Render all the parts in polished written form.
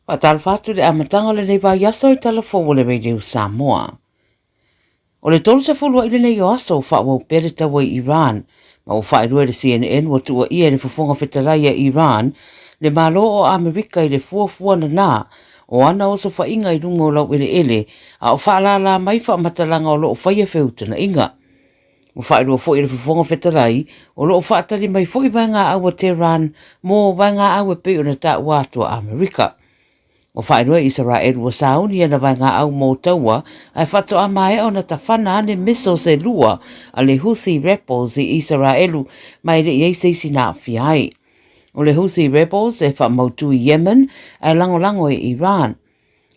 Faatalofa atu i le amataga o lenei vaiaso i tala fou o le Radio Samoa. O le 30 aʻi lenei o aso o faaauau pea le taua i Iran, ma ua faailoa e le CNN ua tuuaia e le Fofoga Fetalai a Iran le Malo o Amerika i le fuafua nanā o ana osofaiga i luga o laueleele a o faalālā mai faamatalaga o lo o faia feutagaiga. Ua faailoa foi e le Fofoga Fetalai o lo o faatali mai foi vaegaau a Tehran mo vaegaau e pei ona taua atu a Amerika. Ua faailoa e Isaraelu ua sauni ana vaegaau mo taua ae faatoa maea ona tafana ane missiles e lua a le Houthi Rebels i Isaraelu ma e le i ai se isi na aafia ai. O le Houthi Rebels e faamautu i Yemen ae lagolago e Iran.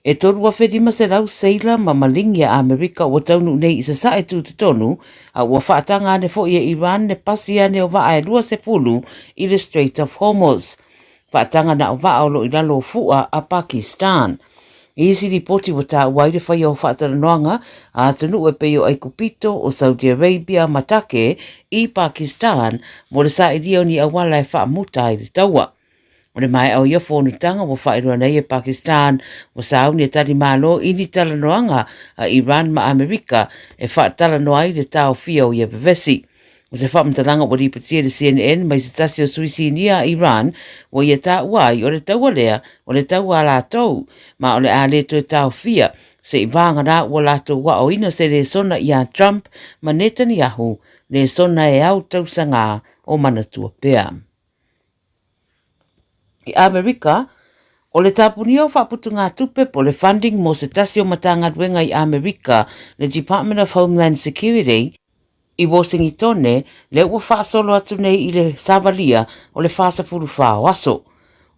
E 3,500 seila ma malingi a Amerika ua taunuu nei i Sasae tutotonu, a ua faataga ane foi e Iran le pasi ane o vaa e 20 i le Strait of Hormuz. Faataga na o vaa o lo o i lalo o fua a Pakistan. I isi lipoti ua taua ai le faia o faatalanoaga a atunuu e pei o Aikupito, o Saudi Arabia ma Take i Pakistan mo le sailia o ni auala e faamuta ai le taua. O le maea o ia fonotaga ua faailoa nei e Pakistan ua sauni e tali malo i ni talanoaga a Iran ma Amerika e faatalanoa ai le taofia o ia vevesi. O se faamatalaga ua lipotia e le CNN mai se tasi o sui sinia a Iran ua ia taua ai o le taua lea o le taua a latou ma o le a le toe taofia se i vagana ua latou aoina se lesona iā Trump ma Netanyahu, lesona e ao tausaga o manatua pea. I Amerika, o le tapunia o faaputugatupe po o le funding mo se tasi o Matagaluega i Amerika, le Department of Homeland Security, i Wosingitone, lea ua faasolo atu nei i le savalia o le 44 o aso.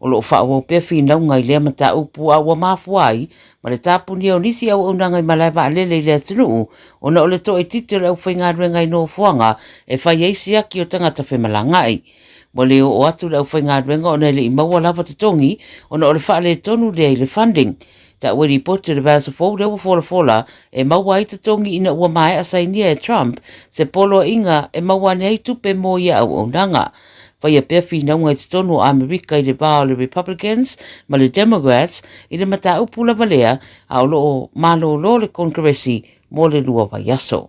O lo o faaauau pea finauga i lea mataupu a ua mafua ai ma le tapunia o nisi auaunaga i malae vaalele i le atunuu ona o le toaitiiti o le aufaigaluega i nofoaga e fai ai siaki o tagata femalagaai. Ua le oo atu le aufaigaluega ona e le i maua lava totogi ona o le faaletonu lea i le funding. Taua i lipoti o le vaiaso fou lea ua folafola e maua ai totogi ina ua maea sainia e Trump se poloaiga e maua ane ai tupe mo ia auaunaga. Faia pea finauga i totonu o Amerika i le va o le Republicans ma le Demograts i le mataupu lava lea a o lo o malolo le Konekeresi mo le lua vaiaso.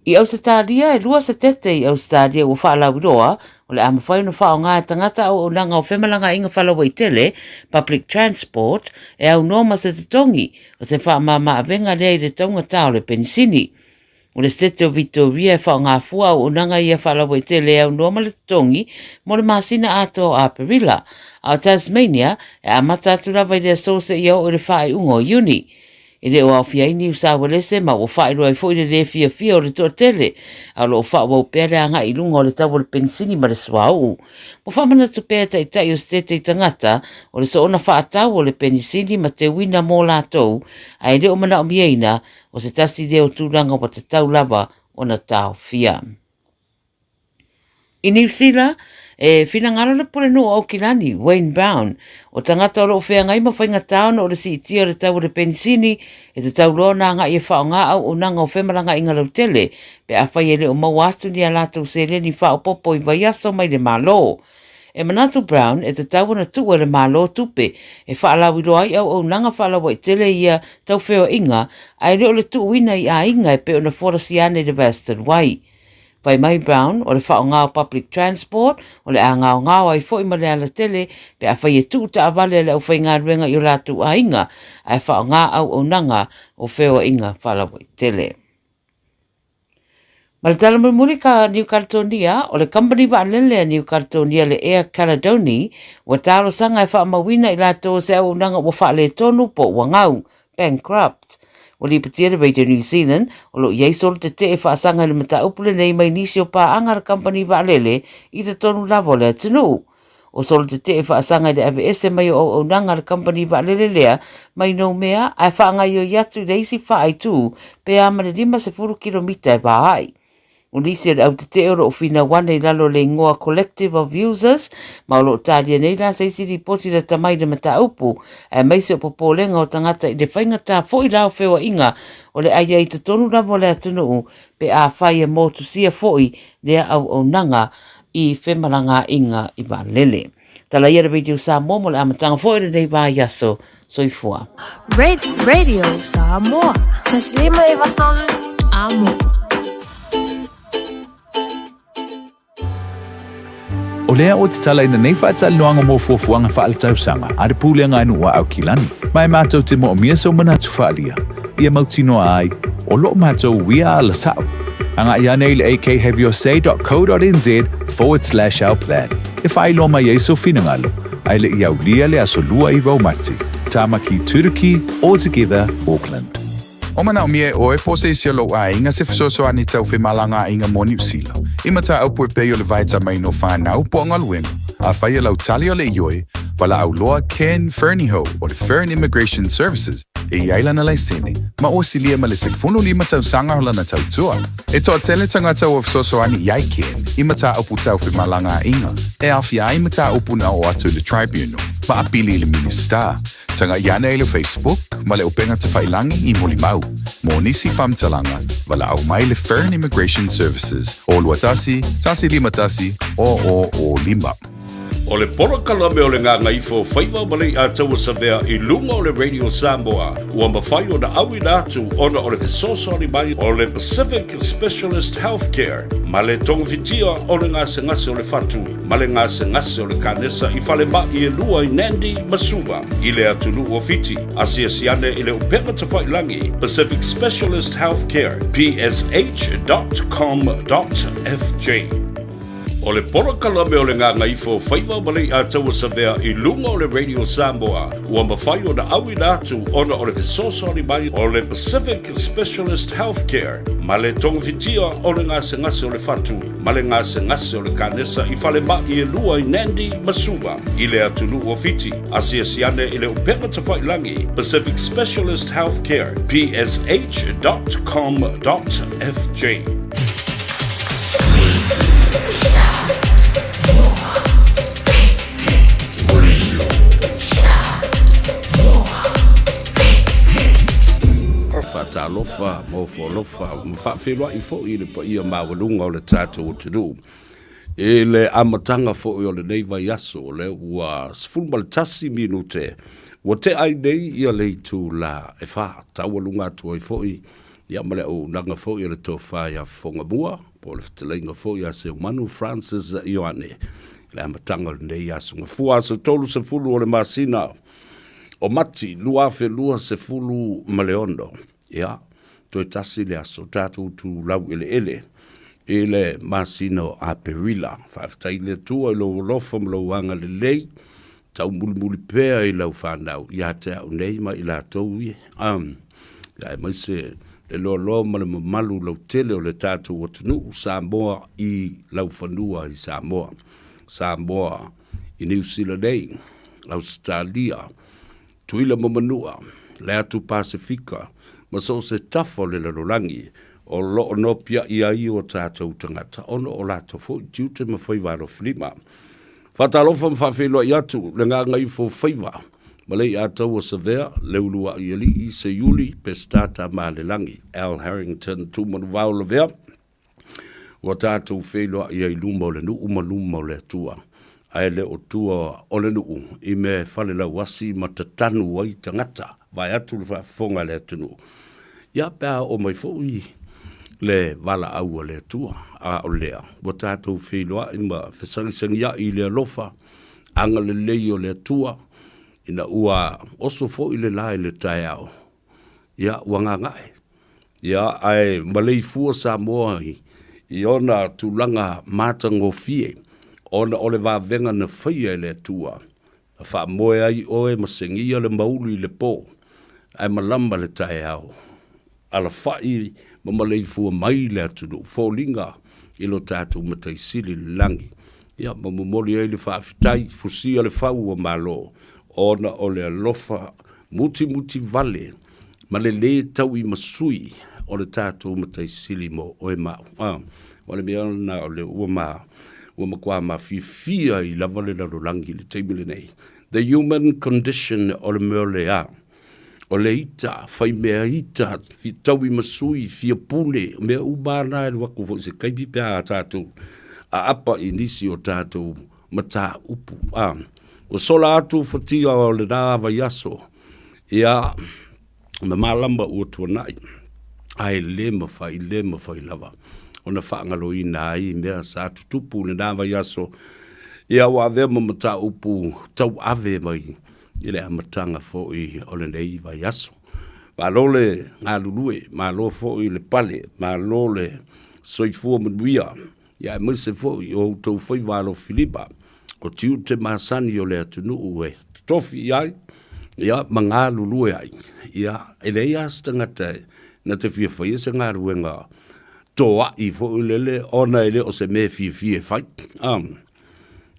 I Ausetalia, e lua setete i Ausetalia ua faalauiloa, o le a mafai ona faaaoga e tagata auaunaga o femalagaaiga faalauaitele, public transport, e aunoa ma se totogi, o se faamama-avega lea i le taugata o le penisini. O le setete o Vitoria e faaaoga fua auaunaga ia faalauaitele e aunoa ma le totogi mo le masina atoa o Aperila, a o Tasmania e amata atu lava i le aso seia oo i le faaiuga o Iuni. E le o aofia ai Niu Sauelese ma ua faailoa ai foi le lē fiafia o le toatele, a o lo o faaauau pea le agai i luga o le tau o le penisini ma le suauu. Ua faamanatu pea e taitai o setete i tagata o le soona faatau o le penisini ma teuina mō latou ae le o manaomiaina o se tasi lea o tulaga ua tatau lava ona taofia. I Niu Sila, e finagalo le Pulenuu o Aukilani, Wayne Brown, o tagata o lo o feagai ma faigata ona o le siitia o le tau o le penisini, e tatau loa ona agai e faaaoga auaunaga o femalagaaiga lautele pe afai e le o maua atu ni a latou seleni faaopoopo i vaiaso mai le Malo. E manatu Brown e tatau ona tuu e le Malo tupe e faalauiloa ai auaunaga faalauaitele ia tau feoaiga ae le o le tuuina i aiga e pei ona folasia ane i le vaiaso talu ai. Fai mai Brown, o le faaaoga o public transport, o le a gaogao ai foi ma le alatele pe afai e tuu taavale a le aufaigaluega i o latou aiga ae faaaoga auaunaga o feoaiga faalauaitele. Ma le tala mulimuli ka Niu Kaletonia, o le kamupani vaalele a Niu Kaletonia le Air Caledoni ua talosaga e faamauina i latou o se auaunaga ua faaletonu po ua gau bankrupt. Ua lipotia le Radio New Zealand, o lo o i ai solo tetee faasaga i le mataupu lenei mai nisi o paaga a le kamupani vaalele i totonu lava o le atunuu. O solo tetee faasaga i le aveese mai o auaunaga a le kamupani vaalele lea mai Noumea ae faagaoioi atu i le isi faaaitu pe a ma le 50 kilomita e va ai. O nisi o le au tetee o lo o finau ane i lalo o le ingoa Collective of Users, ma o lo o talia nei la se isi lipoti lata mai i le mataupu, aemaise o popolega o tagata i le faigata foi la o feoaiga o le aia i totonu lava o le atunuu pe afai e motusia foi lea auaunaga i femalagaaiga i vaalele. Tala ia le Radio Samoa mo le amataga foi o lenei vaiaso. Soifua. Radio Samoa. Taslima e vatolu. Amo. O lea ua tatalaina nei faatalanoaga mo fuafuaga faaletausaga a le Pulega a Nuu a Aukilani, ma e matou te moomia sou manatu faaalia, ia mautinoa ai, o loo matou uia ala sao. Agai ane i le akhaveyourSay.co.nz/our plan e faailoa mai ai sou finagalo, ae le i aulia le Aso Lua i Raumati, Tamaki Turuki, All Together, Auckland. O manaomia e ʻoe po o se isi o lou ʻāina se fesoasoani tau femalagaaiga mo Niu Sila, i mataupu e pei o le vaetamaina o whānau po o galuega, afai e lau tali o le ioe, walaʻau loa Ken Fernihough o le Fern Immigration Services e i ai lana laisene, ma ua silia ma le 15 tausaga o lana tautua. E toatele tagata ua fesoasoani i ai Ken i mataupu tau femalagaaiga e aofia ai mataupu na oo atu i le Tribunal ma apili i le Minisita. Tagaʻi ane i le Facebook ma le upega tafailangi i Mulimau. Mo nisi faamatalaga, valaau mai le Fern Immigration Services o 21 151 0005. O le polokalame o le Gagaifo Faiva ma Leiataua Savea i luga o le Radio Samoa ua mafai ona auina atu ona o le fesoasoani mai o le Pacific Specialist Healthcare ma le togafitia o le gasegase o le fatu ma le gasegase o le kanesa i falemai e lua i Nandi ma Suva i le atunuu o Fiti. Asiasi ane i le upega tafailagi Pacific Specialist Healthcare, psh.com.fj. O le polokalame o le Gagaifo Faiva ma Leiataua Savea i luga o le Radio Samoa ua mafai ona auina atu ona o le fesoasoani mai o le Pacific Specialist Healthcare ma le togafitia o le gasegase o le fatu ma le gasegase o le kanesa i falemai e lua i Nandi ma Suva i le atunuu o Fiti. Asiasi ane i le upega tafailagi Pacific Specialist Healthcare, psh.com.fj. Faatalofa ma ofo alofa ma faafeiloai foi i le paia maualuga o le tatou atunuu. I le amataga foi o lenei vaiaso, o lea ua 11 minute ua tea ai nei ia le itula e 4, taualuga atu ai foi ia ma le auaunaga foi a le Tofa ia Fofogamua, po o le fetalaiga foi ia Seumanu Francis Ioane, i le amataga o lenei aso Gafua, aso 30 o le masina o Mati 2026. Ia, toe tasi le aso tatou tulau eleele i le masina o Aperila. Faafetai i le Atua i lou alofa ma lou agalelei, taumulimuli pea i lau fanau ia te au nei ma i latou ia. Um, aemaise le loaloa ma le mamalu lautele o le tatou atunuu Samoa i laufanua i Samoa. Samoa i Niu Sila nei, Ausetalia, Tuila ma Manua, le atu Pasefika, ma so o se tafa o le lalolagi o lo o nopiai ai o tatou tagata ona o latou foi tiute ma faiva alofilima. Faatalofa ma faafeiloai atu le Gagaifo Faiva ma Leiataua Savea, Leuluai Alii, Seiuli, Peseta Tamalelagi, Al Harrington, Tumanuvao Lavea, Ua tatou feiloai ai luma o le nuu ma luma o le Atua, ae le o tua o le nuu i mea e falelauasi ma tatanu ai tagata, vaeatu le faafofoga a le atunuu. Ia, pe a oo mai foi le valaau a le Atua, a o lea, ua tatou feiloai ma fesagisagiai i le alofa agalelei o le Atua, ina ua oso foi le la i le taeao, ia, ua gagae. Ia, ae maleifua Samoa i ona tulaga matagofie, ona o le vavega na faia e le Atua, na faamoe ai oe ma segia le mauli i le po, ae malama le taeao. Alafai ma maleifua mai le atunuu, foliga i lo tatou Matai Sili i le lagi. Ia, ma momoli ai le faafetai, fusia le fau ua malo, ona o le alofa mutimuti vale ma le lē tauimasui o le tatou Matai Sili mo oe ma au. Ah, o le mea lena o le ua ma ua matua mafiafia ai lava le lalolagi i le taimi lenei. The human condition o le mea o le a? O le ita, faimea ita, tauimasui, fia pule, mea uma lava na e alu atu foi i se taimi pe a tatou aapa i nisi o tatou mataupu. Ah. Ua sola atu fatia o lena vaiaso, ia, ma malama ua tuanai, ae le mafai, le mafai lava ona faagaloina ai mea sa tutupu i lena vaiaso, ia ua avea ma mataupu tauave mai i le amataga foi o lenei vaiaso. Malo le galulue, malo foi le pale, malo le soifua manuia, ia aemaise foi o outou faiva alofilima, o tiute masani o le atunuu e totofi i ai, ia ma galulue ai. Ia, e leai lava se tagata na te fia faia se galuega toai foi lele ona e le o se mea e fiafia e fai.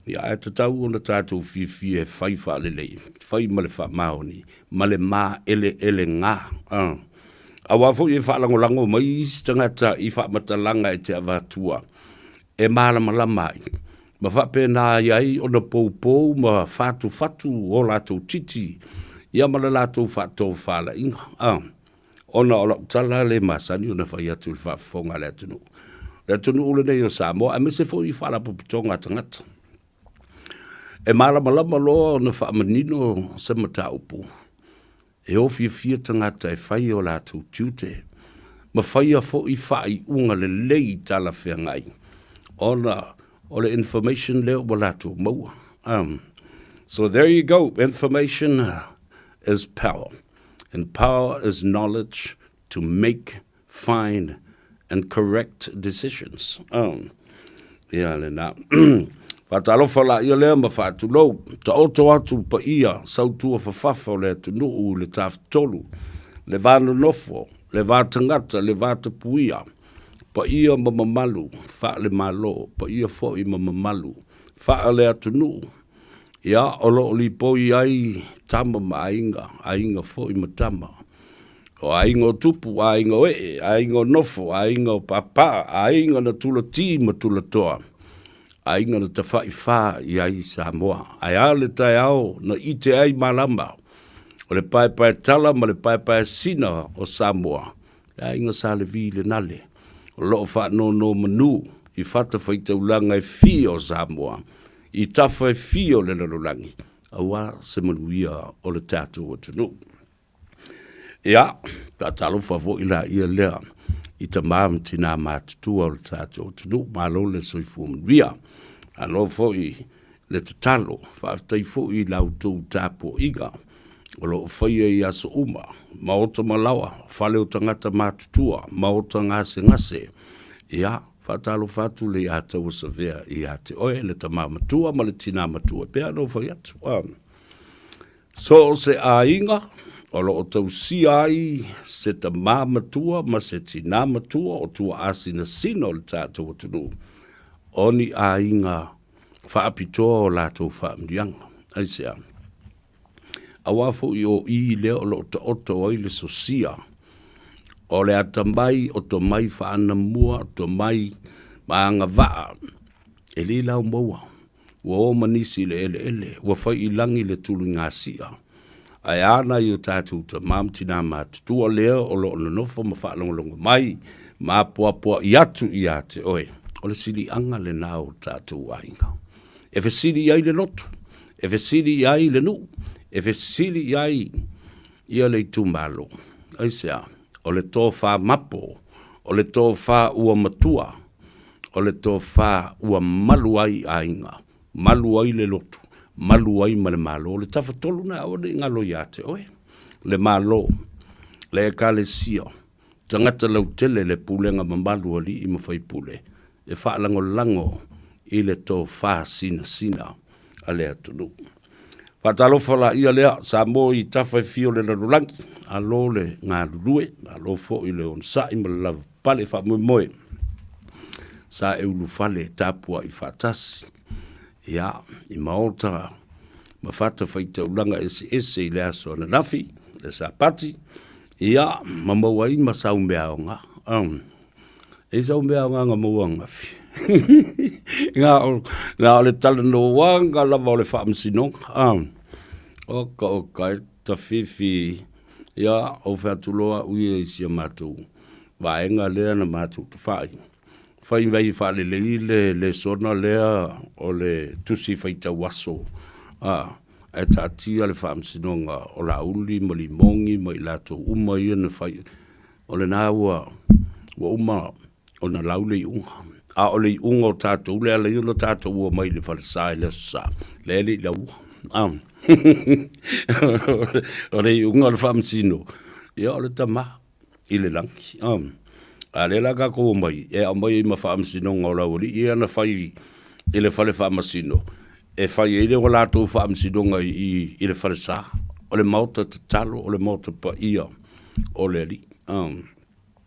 Ia, ae tatau ona tatou fiafia e fai faalelei, fai ma le faamaoni, ma le maeleelega. Aua foi e faalagolago mai isi tagata i faamatalaga e te avatua e malamalama ai, ma faapena ai ai ona poupou ma fatufatu o latou titi, ia ma le latou faatofalaiga. Ona o lau tala lea e masani ona fai atu i le faafofoga a le atunuu. O le atunuu lenei o Samoa, aemaise foi i faalapotopotoga a tagata. E malamalama loa ona faamanino se mataupu, e o fiafia tagata e fai o latou tiute, ma faia foi faaiuga lelei talafeagai, ona o le information lea ua latou maua. So there you go, information is power, and power is knowledge to make find and correct decisions. Oh. Ia lena. Faatalofa laia lea ma faatulou. Taoto atu paia sautua fafafa o le atunuu i le tafatolu, le va nonofo, le va tagata, le va tapuia. Paia ma mamalu faale-Malo, paia foi ma mamalu faale-atunuu. Ia, o lo o lipoi ai tama ma aiga, aiga foi ma tama. O aiga o tupu, aiga o ee, aiga o nofo, aiga o pāpā, aiga na tulatī ma tulatoa, aiga na tafaifā i ai Samoa. Ae a le taeao na ite ai malama o le paepaetala ma le paepaesina o Samoa, le aiga Sa Levi le Nale, o lo o faanonomanu i fatafaitaulaga e fia o Samoa, i tafa e fia o le lalolagi, aua se manuia o le tatou atunuu. Ia, faatalofa foi laia lea i tama ma tina matutua o le tatou atunuu, malo le soifua manuia. Malo foi le tatalo, faafetai foi i la outou tapuaiga o lo o faia i aso uma, maota ma laoa, fale o tagata matutua, maota gasegase. Ia, faatalofa atu le ia Tauasavea ia te oe, le tama matua ma le tina matua, e pei lava ona ou fai atu. So o se aiga o lo o tausia ai se tamā matua ma se tinā matua o tuaasinasina o le tatou atunuu, o ni aiga faapitoa o latou faamanuiaga. Aisea? Aua foi o i lea o lo o taoto ai le sosia o le atamai o tomai faanamua, tomai ma agavaa e le lau maua. Ua o ma nisi i le eleele, ua fai i lagi le tuligasia. Ae a nai o tatou tama ma tinā matutua lea o lo o nonofo ma faalogologo mai ma apoapoai atu ia te oe, o le siliaga lena o tatou aiga. E fesili i ai le lotu, e fesili i ai le nuu, e fesili i ai ia le itumalo. Aisea? O le tofa mapo, o le tofa ua matua, o le tofa ua malu ai aiga, malu ai le lotu, malu ai ma le Malo. O le tafatolu lena aua ne i galo ia te oe, le Malo, le Ekalesia, tagata lautele, le pulega mamalu a alii ma faipule e faalagolago i le tofa sinasina a le atunuu. Faatalofa laia lea, Samoa i tafa e fia o le lalolagi, alo le galulue, malo foi le onosai ma le lavapapale faamoemoe. Sa e ulufale tapuai faatasi, ia, i maota ma fatafaitaulaga eseese i le aso ananafi, le Sapati, ia, ma maua ai ma sau meaaoga. E i sau mea aoga na maua ananafi. Na o, na o le talanoaga lava o le faamasinoga. Ah, oka oka e tafifi. Ia, ou fai atu loa au ia i si a matou vaega lea na matou tafai. Fai mai faalelei le lesona lea o le tusi faitau aso. Ah. Ae taatia le faamasinoga o Laauli ma Limogi ma i latou uma ia na fai, o lena ua ua uma ona lau le iuga. A o le iuga o tatou le ala ai ona tatou omai i le falesa i le Aso Sa, lea e le i laua. O le iuga o le faamasino, ia o le tama i le lagi. A lea la tatou omai, e aumai ai ma faamasinoga o le aualii ia na fai i le fale faamasino, e fai ai le latou faamasinoga i i le falesa. O le maota tatalo, o le maota paia o le Alii.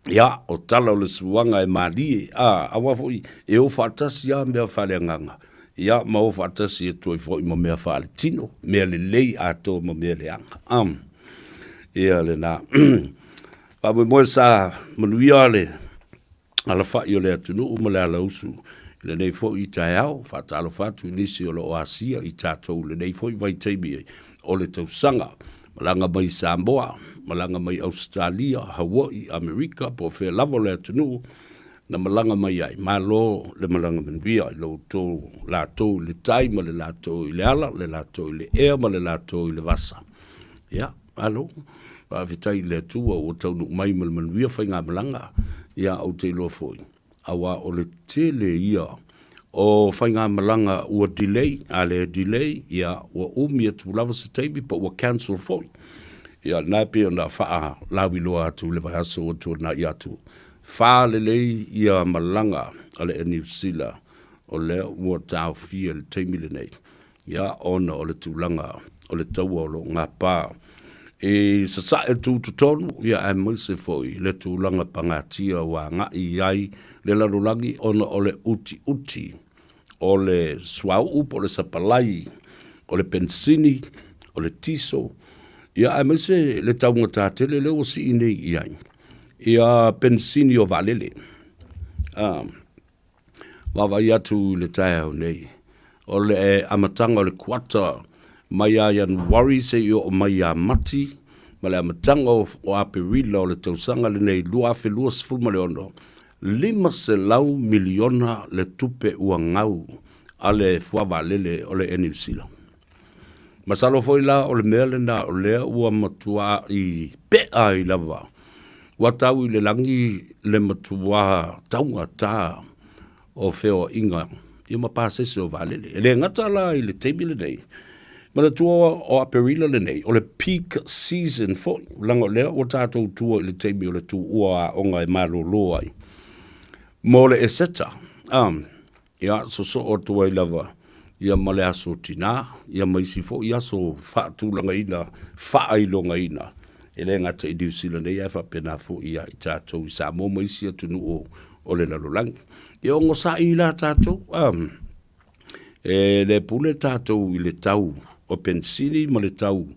Ia, o tala o le suaga e malie, a, aua foi e o faatasi lava mea faaleagaga, ia ma o faatasi atu ai foi ma mea faaletino, mea lelei atoa ma mea leaga. Ia lena. Faamoemoe sa manuia le alafai o le atunuu ma le alausu i lenei foi taeao. Faatalofa atu i nisi o lo o asia i tatou i lenei foi vaitaimi o le tausaga. Malaga mai Samoa, malaga mai Ausetalia, Hawaii, Amerika, po o fea lava o le atunuu na malaga mai ai. Malo le malaga manuia i lo outou latou i le tai ma le latou i le ala, le latou i le ea ma le latou i le vasa. Ia, malo. Faafetai i le Atua ua taunuu mai ma le manuia faigamalaga. Ia, ou te iloa foi, aua o le tele ia o faigamalaga ua delay, a le delay, ia ua umi atu lava se taimi po ua cancel foi. Ia lena e pei ona faalauiloa atu i le vaiaso ua tuanai atu. Faalelei ia malaga a le Air New Zealand o lea ua taofia i le taimi lenei. Ia, ona o le tulaga o le taua o lo o gapa i sasae tutotonu, ia aemaise foi le tulaga pagatia ua agai i ai le lalolagi ona o le utiuti o le suauu po o le sapalai o le penisini, o le tiso, ia aemaise le taugata tele lea ua sii nei i ai ia penisini o vaalele. Vaavaai atu i le taeao nei, o le amataga o le kuata mai ia Ianuari seia oo mai ia Mati ma le amataga o Aperila o le tausaga lenei 2026, $500 miliona le tupe ua gau a le fuavaalele o le Air New Zealand. Masalo foi la o le mea lena o lea ua matuai pea ai lava ua tau i le lagi le matuā taugata o feoaiga ia ma pasese o vaalele. E le gata la i le taimi lenei, manatua o Aperila lenei, o le peak season foi, leaga o lea ua tatou tua i le taimi o le tuua o aoga e malolo ai mo le Eseta. Ia, sosoo atu ai lava ia ma le aso tinā, ia ma isi foi aso faatulagaina, faailogaina, e le gata i Niu Sila nei ae faapena foi ia i tatou i Samoa ma isi atunuu o le lalolagi. Ia ogosa'i la tatou, e le pule tatou i le tau o penisini ma le tau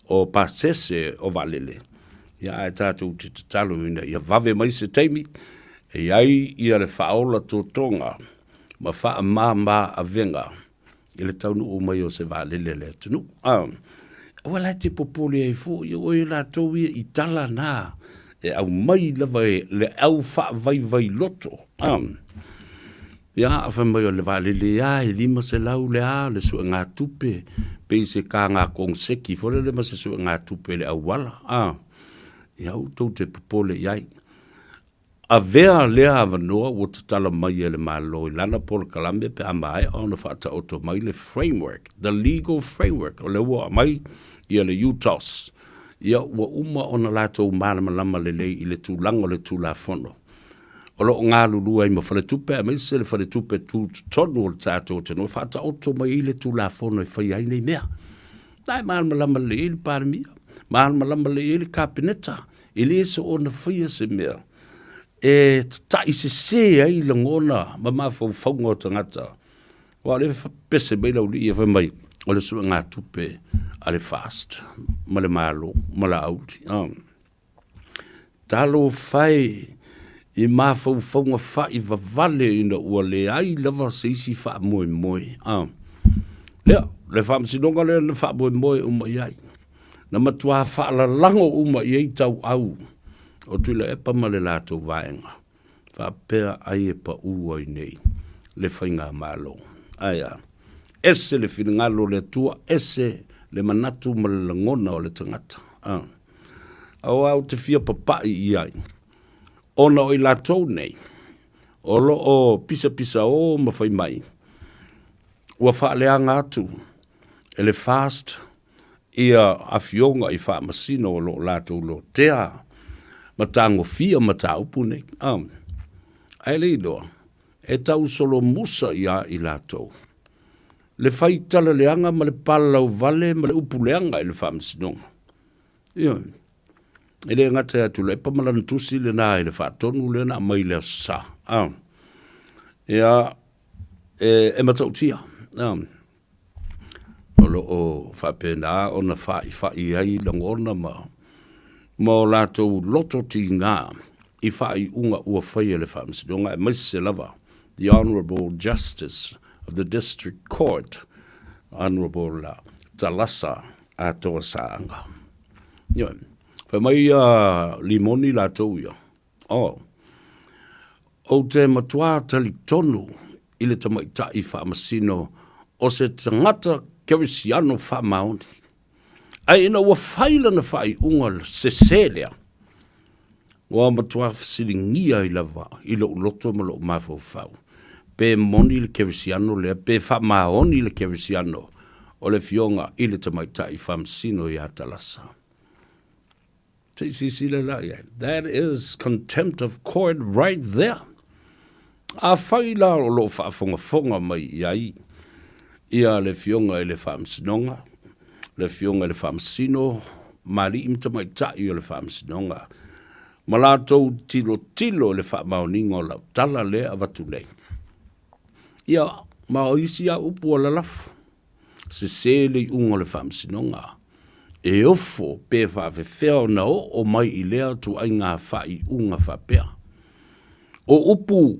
o pasese o vaalele, ia ae tatou te tatalo ina ia vave mai se taimi E i ai ia le faaola totoga ma faamama avega i le taunuu mai o se vaalele a le atunuu. Aua la e te popole ai foi oe latou ia i tala na e aumai lava e le au faavaivai loto. Ia, fai mai o le vaalele lava e 500 le a le suegatupe, pei se kaga koneseki foi lele ma se suegatupe i le auala. Ia aua tou te popole i ai. Avea lea avanoa ua tatala mai e le Malo i lana polokalame pe a maea ona faataoto mai le framework, the legal framework, o lea ua aumai ia le UTOS, ia ua uma ona latou malamalama lelei i le tulaga o le Tulafono o lo o galulue ai ma faletupe aemaise le faletupe tutotonu o le tatou atunuu e faataoto mai ai le Tulafono e faia ai nei mea. Na e malamalama lelei ai le Palemia, malamalama lelei ai le Kapeneta, E le soona faia se mea e tata'i sese ai lagona ma mafaufauga o tagata, aua o lea e pese mai le aualii ia fai mai, o le suegatupe a le FAST ma le Malo ma Laauli. Talofa e i mafaufauga faivavale ina ua leai lava se isi faamoemoe. Lea, le faamasinoga lea na faamoemoe uma i ai. na matuā faalalago uma i ai tauau o Tuilaepa ma le latou vaega, faapea ai e paū ai nei le Faigamalo. Ae a? Ese le finagalo o le Atua, ese le manatu ma le lagona o le tagata. A. Aua ou te fia papa'i i ai, ona o i latou nei, o lo o pisapisaō ma fai mai, ua faaleaga atu e le FAST ia afioga i faamasino o lo o latou lotea ma tagofia mataupu nei. A, ae le iloa, e tausolomusa ia i latou le fai tala leaga ma le palalauvale ma le upu leaga i le faamasinoga. Ioe. E le gata ia Tuilaepa ma lana tusi lena i le faatonu lea na aumai i le Aso Sa. A. Ia, e, e matautia. A. O lo o faapena ona fa'ifa'i ai lagona ma ma o latou loto tigā i faaiuga ua faia e le Faamasinoga, aemaise lava the Honourable Justice of the District Court, Honourable Talasa Atoa Saaga. Ioe. Fai mai ia Limoni latou ia, Oh, ou te matuā talitonu i le tamaitai faamasino o se tagata kerisiano faamaoni. Ae ina ua fai lana faaiuga sese lea, ua matuā fesiligia ai lava i lou loto ma lou mafaufau, pe moni le kerisiano lea, pe faamaoni le kerisiano o le Afioga i le Tamaitai Faamasino ia Talasa. Se i silasila la i ai. That is contempt of court right there. Afai la o lo o faafogafoga mai i ai ia le Afioga i le Faamasinoga, le Afioga i le Faamasino ma alii ma tamaitai o le Faamasinoga, ma latou tilotilo i le faamaoniga o lau tala lea e avatu nei. Ia, ma o isi lava upu ua lalafo, sese le iuga o le Faamasinoga, e ofo pe faafefea ona oo mai i lea ituaiga faaiuga faapea. O upu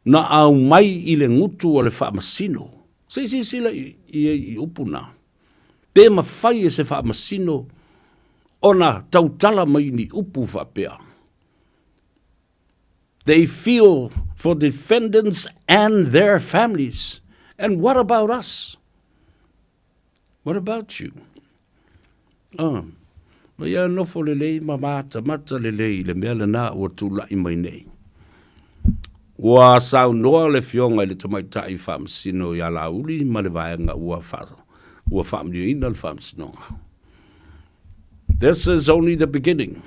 na aumai i le gutu a le Faamasino, se i silasila i ai i upu na, pe mafai e se Faamasino ona tautala mai ni upu faapea. They feel for defendants and their families. And what about us? What about you? Ah, ma ia nofo lelei ma matamata lelei i le mea lena ua tula'i mai nei. Ua saunoa le Afioga i le Tamaitai Faamasino ia Laauli ma le vaega ua fa, ua faamalieina le Faamasinoga. This is only the beginning.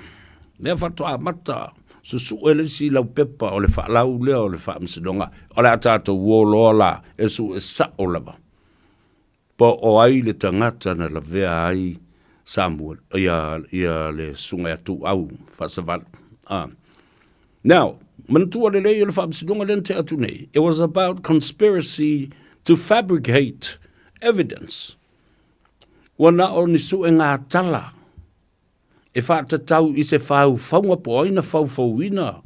Lea faatoa amata susue le isi laupepa o le faalau lea o le Faamasinoga, o le a tatou uo loa la e sue sa'o lava. Po o ai le tagata na lavea ai Samuel, ia, ia le susuga ia Tuuau Faasavalu. Ah. Now, manatua lelei o le Faamasinoga lea na tea atu nei, it was about conspiracy to fabricate evidence. Ua na o ni suega tala e faatatau i se faufauga po o ai na faufauina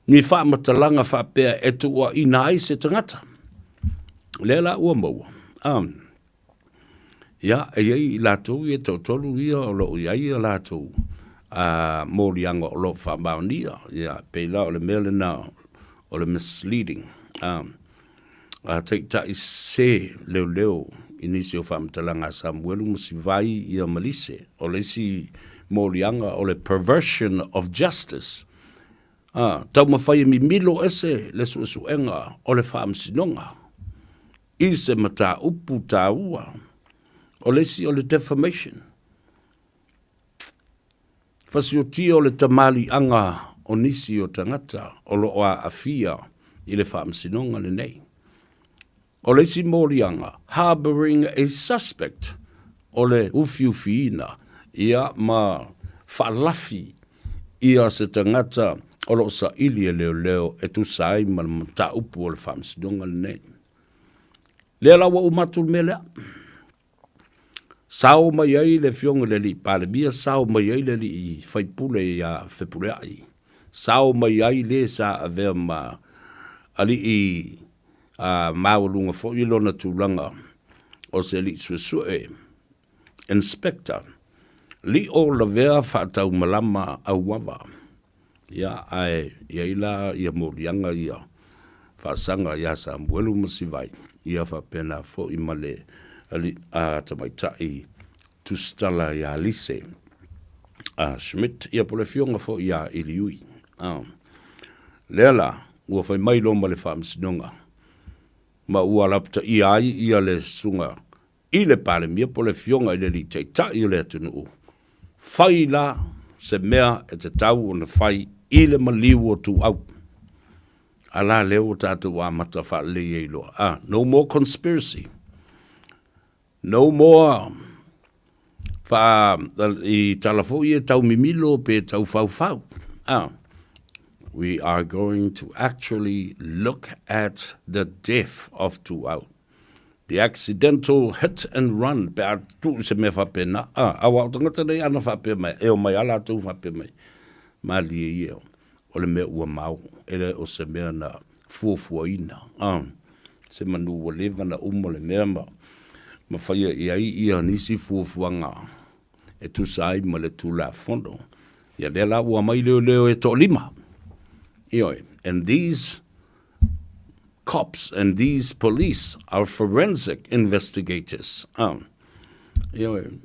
ni faamatalaga faapea e tuuaina ai se tagata. Lea la ua maua. Um, ia, e i ai i latou ia toatolu ia o lo o i ai a latou uh, moliaga o lo o faamaonia. Ia, pei la o le mea lena o le misleading. Um, a taitai sese leoleo i nisi o faamatalaga a Samuelu ma Sivai ia Malise. O le isi moliaga o le perversion of justice. A, taumafai e mimilo ese le suesuega o le faamasinoga i se mataupu taua. O le isi o le defamation. Fasiotia o le tamaliiaga o nisi o tagata o lo o aafia i le faamasinoga lenei. O le isi moliaga, harbouring a suspect, o le ufiufiina ia ma faalafi ia se tagata o lo o saili e leoleo e tusa ai ma le mataupu o le faamasinoga lenei. Lea la ua uma atu le mea lea. Sao mai ai le Afioga i le Alii Palemia, sao mai ai le Alii Faipule ia Fepuleai, sao mai ai le sa avea ma alii a maualuga foi lona tulaga o se alii suesue, inspector, Lio Lavea Faataumalama Auava. Ia, ae i ai la ia moliaga ia faasaga ia Samuelu ma Sivai, ia faapena foi ma le Ali, a Tamaitai Tusitala ia Lise a Schmidt, ia po le afioga foi ia Iliui. A. Lea la, ua fai mai loa ma le Faamasinoga, ma ua lapataia ai ia le susuga i le Palemia po o le Afioga i le Alii Taitai o le atunuu, fai la se mea e tatau ona fai i le maliu o Tuuau. A la lea ua tatou amata faalelei ai loa. A, no more conspiracy. No more faa, i tala foi e tau mimilo pe tau faufau. A, we are going to actually look at the death of Tuuau. The accidental hit and run, pe a tuu se mea faapena, a, aua o tagata nei ana faapea mai, e omai a latou faapea mai, malie ia, o le mea ua mao, e le o se mea na fuafuaina, a, se manu ua leva na uma le mea ma, ma faia i ai ia nisi fuafuaga e tusa ai ma le Tulafono. Ia lea la ua aumai leoleo e toalima. Ioe, and these cops and these police are forensic investigators. Ah. Ioe,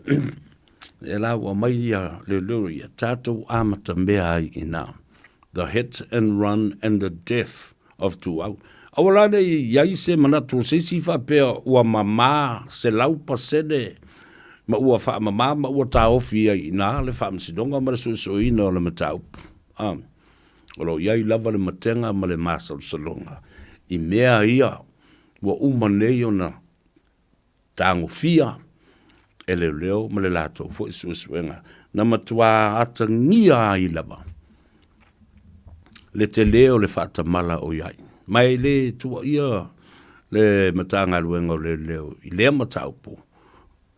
e la ua mai ia leoleo ia, tatou amata mea ai ina. The hit and run and the death of Tuau. Aua la ne i ai se manatu o se isi faapea ua mamā 100% ma ua faamamā ma ua taofi ai i ina le Faamasinoga ma le suesueina o le mataupu. A, o lo o i ai lava le matega ma le masalosaloga i mea ia ua uma nei ona tagofia e leoleo ma le latou foi suesuega na matuā atagia ai lava le tele o le faatamala o i ai. Ma e le tuuaia le Matagaluega o Leoleo i lea mataupu,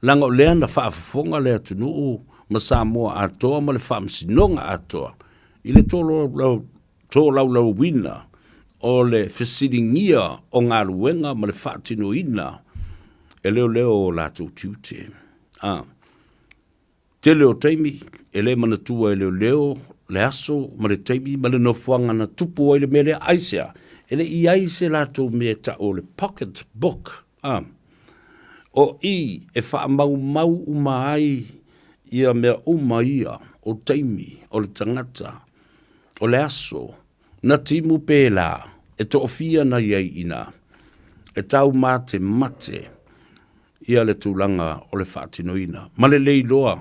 leaga o lea na faafofoga le atunuu ma Samoa atoa ma le Faamasinoga atoa i le tolaulauina o le fesiligia o galuega ma le faatinoina e leoleo o latou tiute. A tele o taimi e le manatua e leoleo le aso ma le taimi ma le nofoaga na tupu ai le mea lea. Aisea? E le i ai se latou mea e tau o le pocket book. A o i e faamaumau uma ai ia mea uma ia o taimi o le tagata o le aso na timu pēlā e toafia na i ai inā, e tau matemate ia le tulaga o le faatinoina ma le le iloa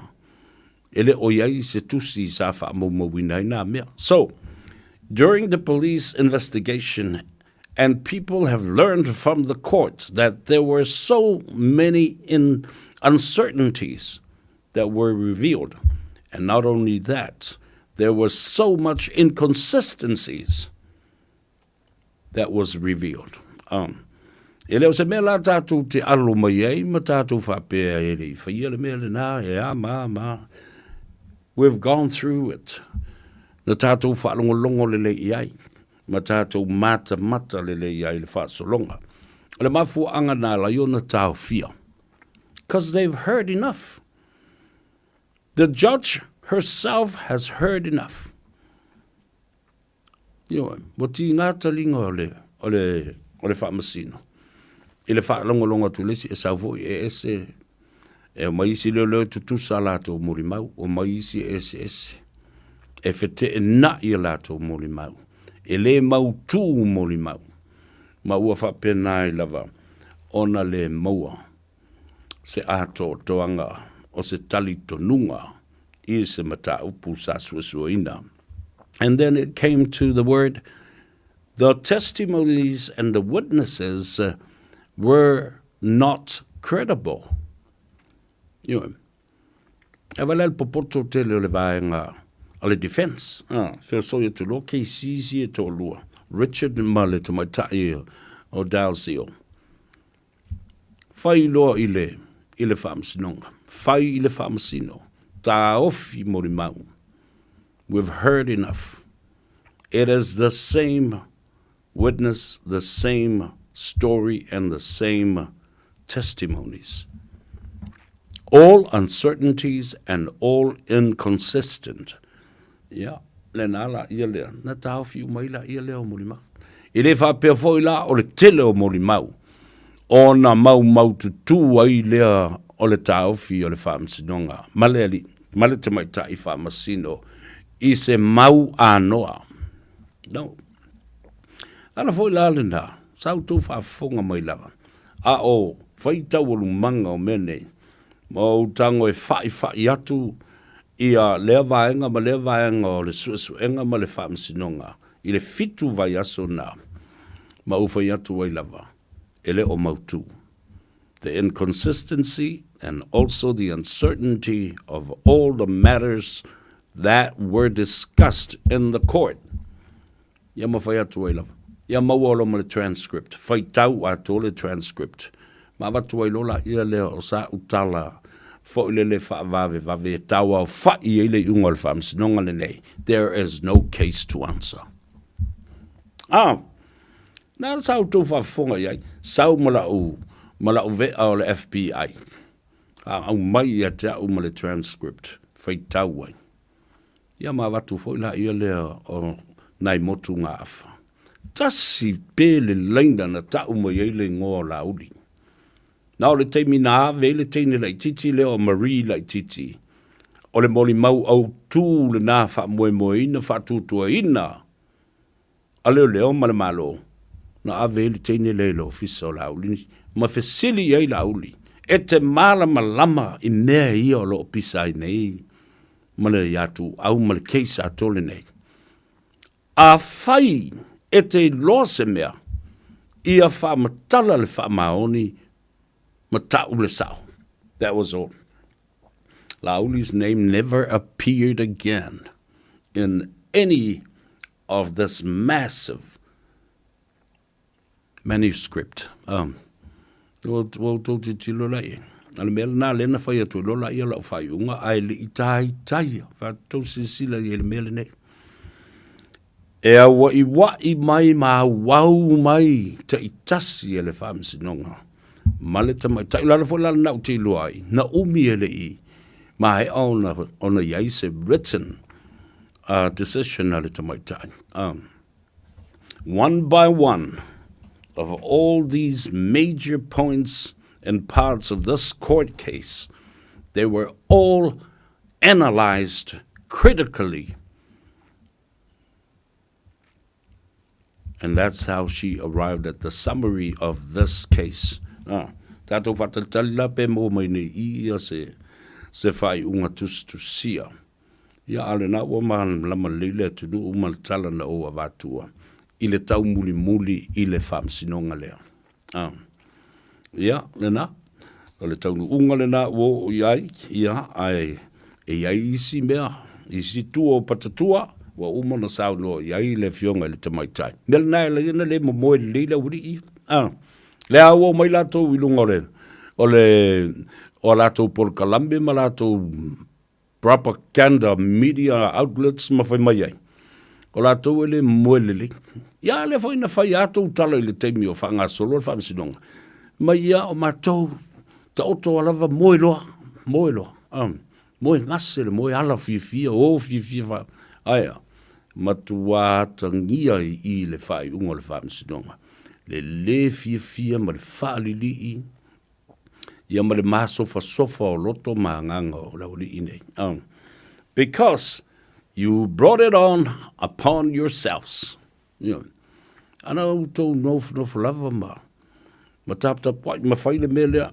e le o i ai se tusi sa faamaumauina ai nā mea. So, during the police investigation and people have learned from the court that there were so many in uncertainties that were revealed. And not only that, there was so much inconsistencies that was revealed. Um, e le o se mea la tātou te alo mai ai ma tātou whapea e le i whaia le mea le nā, e a mā, mā. We've gone through it. Na tātou whaalongolongo le le i ai, ma tātou matamata le le i ai le whaasologa. O le mafuaanga nā lai ona tāofia. Because they've heard enough. The judge herself has heard enough. Ioe, ua tīgā taliga o le, o le, o le faamasino. I le faalogologo atu le isi, e sau foi e ese, e omai isi leoleo e tutusa a latou molimau, omai isi e eseese. E feteenai a latou molimau. E lē mautū molimau. Ma ua faapena ai lava ona lē maua se atoatoaga o se talitonuga i se mataupu sa suesueina. And then it came to the word, the testimonies and the witnesses were not credible. Ioe. E wale le popoto tele o le vaega a le defence. Ah, feosoi atu loa cases isi e toalua. Richard ma le tamaitai o Dalziel. Fai loa i le, i le faamasinoga. Fai i le faamasino. Taofi molimau. We've heard enough. It is the same witness, the same story and the same testimonies. All uncertainties and all inconsistent. Ia, lena la ia lea, na taofi uma ai la ia lea o molimau. E le faapea foi la o le tele o molimau. Ona maumaututū ai lea o le taofi o le Faamasinoga ma le alii ma le tamaitai faamasino i se mau anoa. No. Ala foi la lena, sa outou faafofoga mai lava, a o fai taualumaga o mea nei, ma ou tago e fa'ifa'i atu ia lea vaega ma lea vaega o le suesuega ma le Faamasinoga i le fitu vaiaso na, ma ou fai atu ai lava, e le o mautū. The inconsistency and also the uncertainty of all the matters that were discussed in the court. Ia ma fai atu ai lava. Ia maua loa ma le transcript, faitau atoa le transcript. Ma avatu ai loa laia lea o sa'u tala foi lele faavavevave e tauaofa'i ai le iuga o le Faamasinoga lenei, there is no case to answer. Ah! Na sa outou faafofoga i ai, sau ma la'u, ma la'u ve'a o le FBI, a aumai ia te a'u ma le transcript, faitau ai. Ia ma avatu foi laia lea o nai motugaafa. Tasi pe le laina na ta'u mai ai le igoa o Laauli. Na o le taimi na ave ai le teine laitiiti lea o Marie laitiiti, o le molimau autū lenā faamoemoeina faatuatuaina a leoleo ma le Malo, na ave ai le teine lea i le ofisa o Laauli ma fesili i ai Laauli, E te malamalama i mea ia o lo o pisa ai nei ma le iā tuuau ma le case atoa lenei? Afai e te iloa se mea, ia faamatala le faamaoni ma ta'u le sa'o. That was all. Laauli name never appeared again in any of this massive manuscript. Um, ua outou tilotilo la i ai. A le mea lenā lea na fai atu ai loa laia lau faaiuga ae le i taitaia. Fatou silasila i ai i le mea lenei. E aua'iwa'i mai ma auau mai ta'itasi e le Faamasinoga ma le tamaitai. O le ala foi la lena ou te iloa ai, na umi e le i maea ona, ona i ai se written uh, decision a le tamaitai. Um, one by one of all these major points and parts of this court case, they were all analyzed critically And that's how she arrived at the summary of this case. Ah, tātou whātalitali la pe mō mai nei i ia se, se whaiunga tusitusia. Ia a lena ua malamalama lelei le atunuu ma le tala na ou avatua i le taumulimuli i le faamasinoga lea. Ah. Ia, lena, o le taunuuga lena ua oo i ai, ia, ae e i ai isi mea, isi tua o patatua, ua uma ona saunoa i ai le Afioga i le Tamaitai. Mea lena e ala ai ona le momoe lelei le aualii ia. Ah. Lea ua omai latou i luga o le, o le, o a latou polokalame ma latou propaganda media outlets ma fai mai ai, o latou e le moe lelei. Ia, lea foi na fai a tou tala i le taimi o faagasolo le faamasinoga, mai ia o matou taoto a lava moe loa, moe loa, um, moe gase le moe ala fiafia, o fiafia fa, ae a, matuā atagia i i le faaiuga o le faamasinoga, le le fiafia ma le faalilii ia ma le masofasofa o loto ma agaga o le aualii nei. Um, because you brought it on upon yourselves. You know, ana outou nofonofo lava ma, ma taputapuai ma fai le mea lea,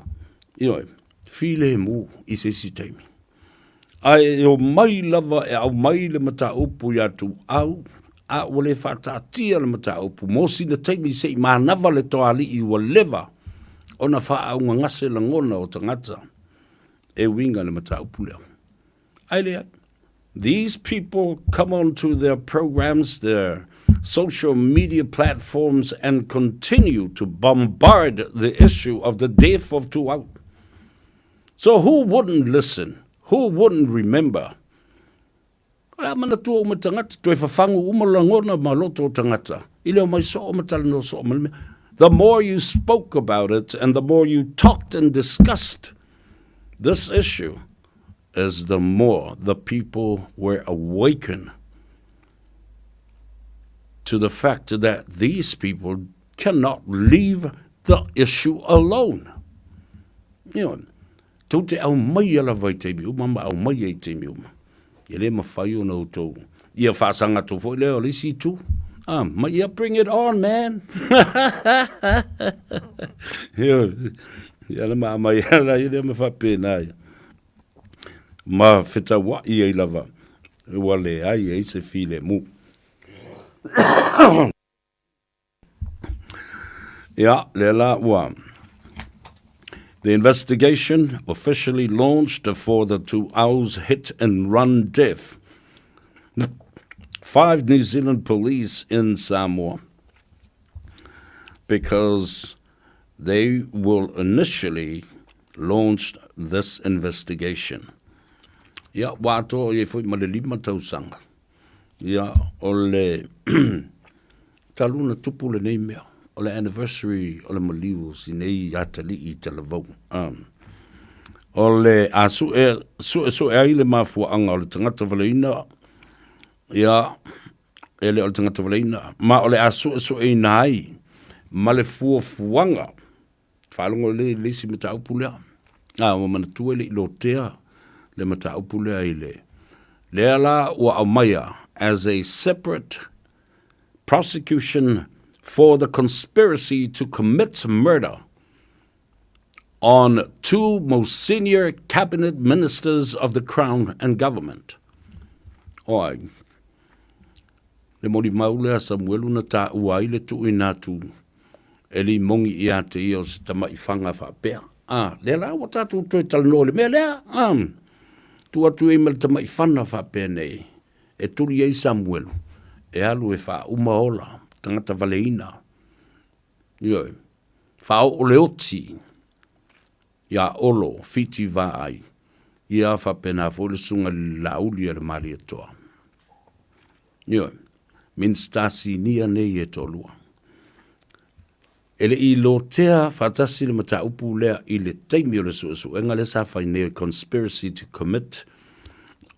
you know, filemu i se isi taimi. Ae e omai lava e aumai le mataupu iā Tuuau, a ua le faataatia le mataupu mo sina taimi se i manava le toalii ua leva ona faaaugagase lagona o tagata e uiga i le mataupu lea. Ae leai. These people come onto their programs, their social media platforms and continue to bombard the issue of the death of Tuau. So who wouldn't listen? Who wouldn't remember? O le a manatua uma tagata, toe fafagu uma lagona ma loto o tagata, i le omai soo ma talanoa soo ma le mea. The more you spoke about it and the more you talked and discussed this issue, is the more the people were awakened to the fact that these people cannot leave the issue alone. Ioe. Tou te aumaia lava i taimi uma ma aumaia i taimi uma. E le mafai ona outou ia faasaga atu foi lea o le isi itu. Ah, ma ia bring it on, man. Ioe. Ia le ma mai ala ia lea ma faapena ia. Ma fetauai ai lava ua leai ai se filemu. Ia, lea la ua. The investigation officially launched for the Tuau's hit and run death. Five New Zealand police in Samoa because they will initially launch this investigation. Ia, ua atoa i ai foi ma le 5 tausaga. Ia, o le talu ona tupu lenei mea, o le anniversary o le maliu o si nei atalii i Talavou. Um, o le a su'e, su'esu'e ai le mafuaaga o le tagata valeina, ia, e le o le tagata valeina, ma o le a su'esu'eina ai ma le fuafuaga Faalogo lelei i le isi mataupu lea. A, ua manatua e le i lotea le mataupu lea i le... Lea la ua aumaia as a separate prosecution for the conspiracy to commit murder on two most senior cabinet ministers of the Crown and Government. Oi, le molimau lea Samuelu na taua ai le tuuina atu e limogi ia te ia o se tama'i fanga faapea. A, lea la ua tatou toe talanoa i le mea lea, a, tuu atu ai ma le tama'i fana faapea nei, e tuli ai Samuelu, e alu e faauma ola, tagata valeina, ioe, faaoo le oti iā Olo, Fiti Vaai, ia faapena foi le susuga i le Laauli a le Malietoa. Ioe, Minisita Sinia nei e toalua. E le i lotea faatasi le mataupu lea i le taimi o le suesuega lea sa fai nei o conspiracy to commit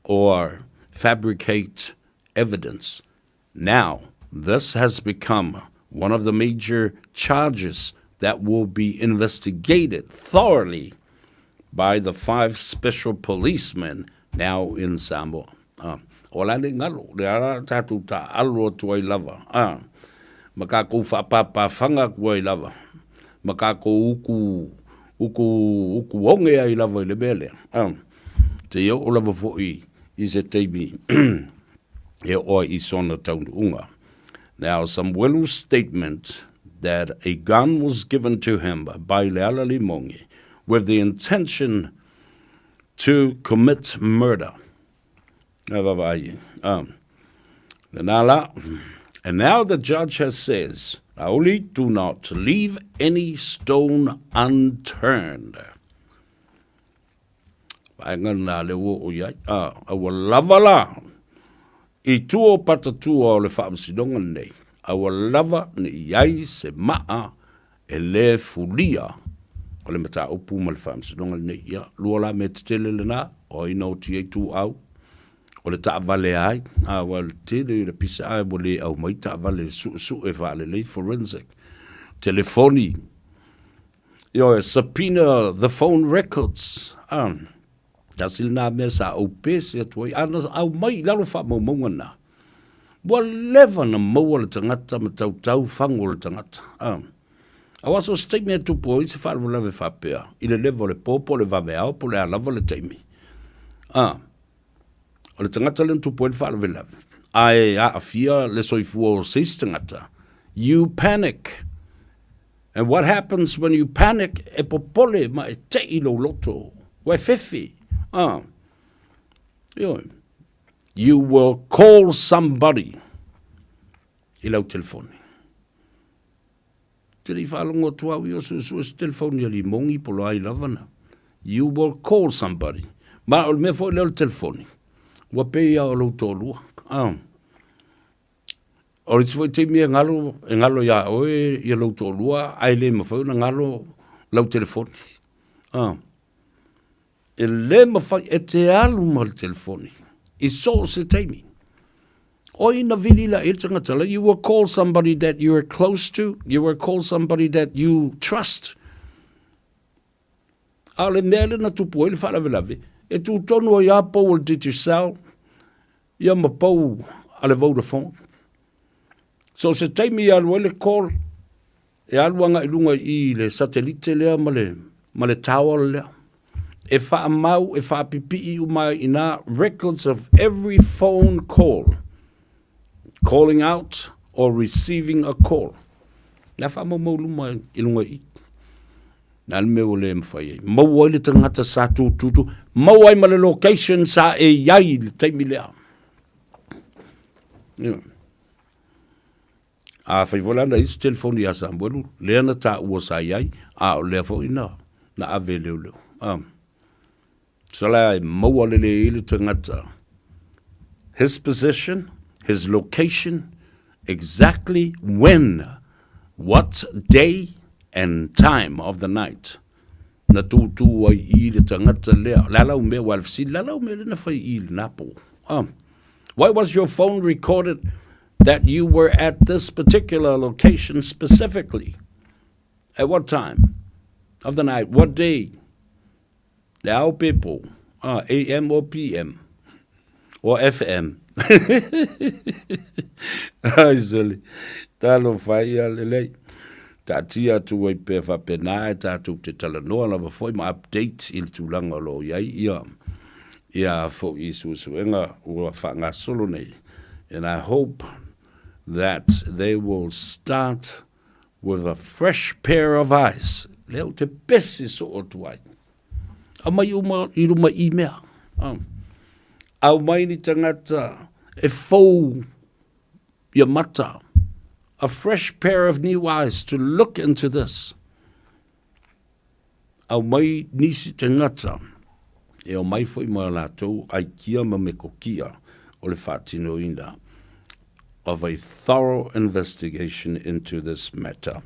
or fabricate evidence. Now, this has become one of the major charges that will be investigated thoroughly by the five special policemen now in Samoa. Ah, o la le ngalo, le ara tātou tā alo atu ai lava. Ah, ma kākou whaapāpāwhanga atu ai lava. Ma kākou uku, uku, uku onge ai lava i le mea lea. Ah, te i oo lava fo'i i se taimi e oo ai i sona taunuuga. Now, Samuelu's statement that a gun was given to him by Leala Limongi with the intention to commit murder. And now the judge has says, Rauli, do not leave any stone unturned. Vaega lena lea ua oo i ai. A, a ua lava la i tua o patatua o le faamasinoga lenei, a ua lava ne i ai se maa e lē fulia o le mataupu ma le faamasinoga lenei. Ia, lua la mea tetele lena, o ai na oti ai tuau, o le taavale ai, a ua le tele i le pisa ae ua le aumai taavale e suesue faalelei forensic, telefoni, Ioe, subpoena the phone records. Ah, tasi lena mea sa ou pese atu ai, ana aumai i lalo faamaumauga na. Ua leva na maua le tagata ma tautau fagu o le tagata. Ah. Aua so se taimi e tupu ai se faalavelave faapea, i le leva o le po, po o le vaveao, po o le a lava le taimi. Ah. O le tagata lea na tupu ai le faalavelave, ae aafia le soifua o se isi tagata, you panic. And what happens when you panic, e popole ma e tei lou loto, ua e fefe. Ah. Ioe. You will call somebody i lau telefoni. Te le i faalogo atu au i o suesue se telefoni a Limogi po o ai lava na. You will call somebody. Ma o le mea foi lea o le telefoni, ua pei lava o lou toalua. Ah. O le isi foi taimi e galo, e galo iā oe ia lou toalua ae le mafai ona galo lau telefoni. Ah. E le mafai, e te alu ma le telefoni i so o se taimi. O ai na vili la i le tagata la, you will call somebody that you are close to, you will call somebody that you trust. A o le mea lea na tupu ai le faalavelave, e tu tonu ai a pou o le Digicel, ia ma pou a le Vodafone. So se taimi e alu ai le call, e alu agai luga i le satelite lea ma le, ma le tower lea. E faamau, e faapipii uma ai i ina records of every phone call, calling out or receiving a call. Na faamaumau luma i luga i i. Na le mea ua le mafai ai. Maua ai le tagata sa tututu, maua ai ma le location sa e i ai i le taimi lea. Yeah. A fai foi la na isi telefoni ia Samuelu, lea na taua sa i ai, a o lea foi na, na ave e leoleo. Ah. So la e maua lelei ai le tagata. His position, his location, exactly when, what day and time of the night na tūtū ai i le tagata lea. Le a lau mea, ua le fesili, le a lau mea lea na fai i lena pō. Ah. Why was your phone recorded that you were at this particular location specifically? At what time of the night? What day? Le ao pe pō? Ah, AM or PM? Or FM? Ai, sole. Talofa ia lelei. Taatia atu ai pea faapena e tatou te talanoa lava foi ma update i le tulaga o lo o i ai ia ia foi suesuega ua faagasolo nei. And I hope that they will start with a fresh pair of eyes. Lea ou te pese soo atu ai. Aumai uma i luma i mea. Aumai ni tagata e fou ia mata. A fresh pair of new eyes to look into this. Aumai nisi tagata e omai foi ma latou aikia ma mekokia o le faatinoina of a thorough investigation into this matter.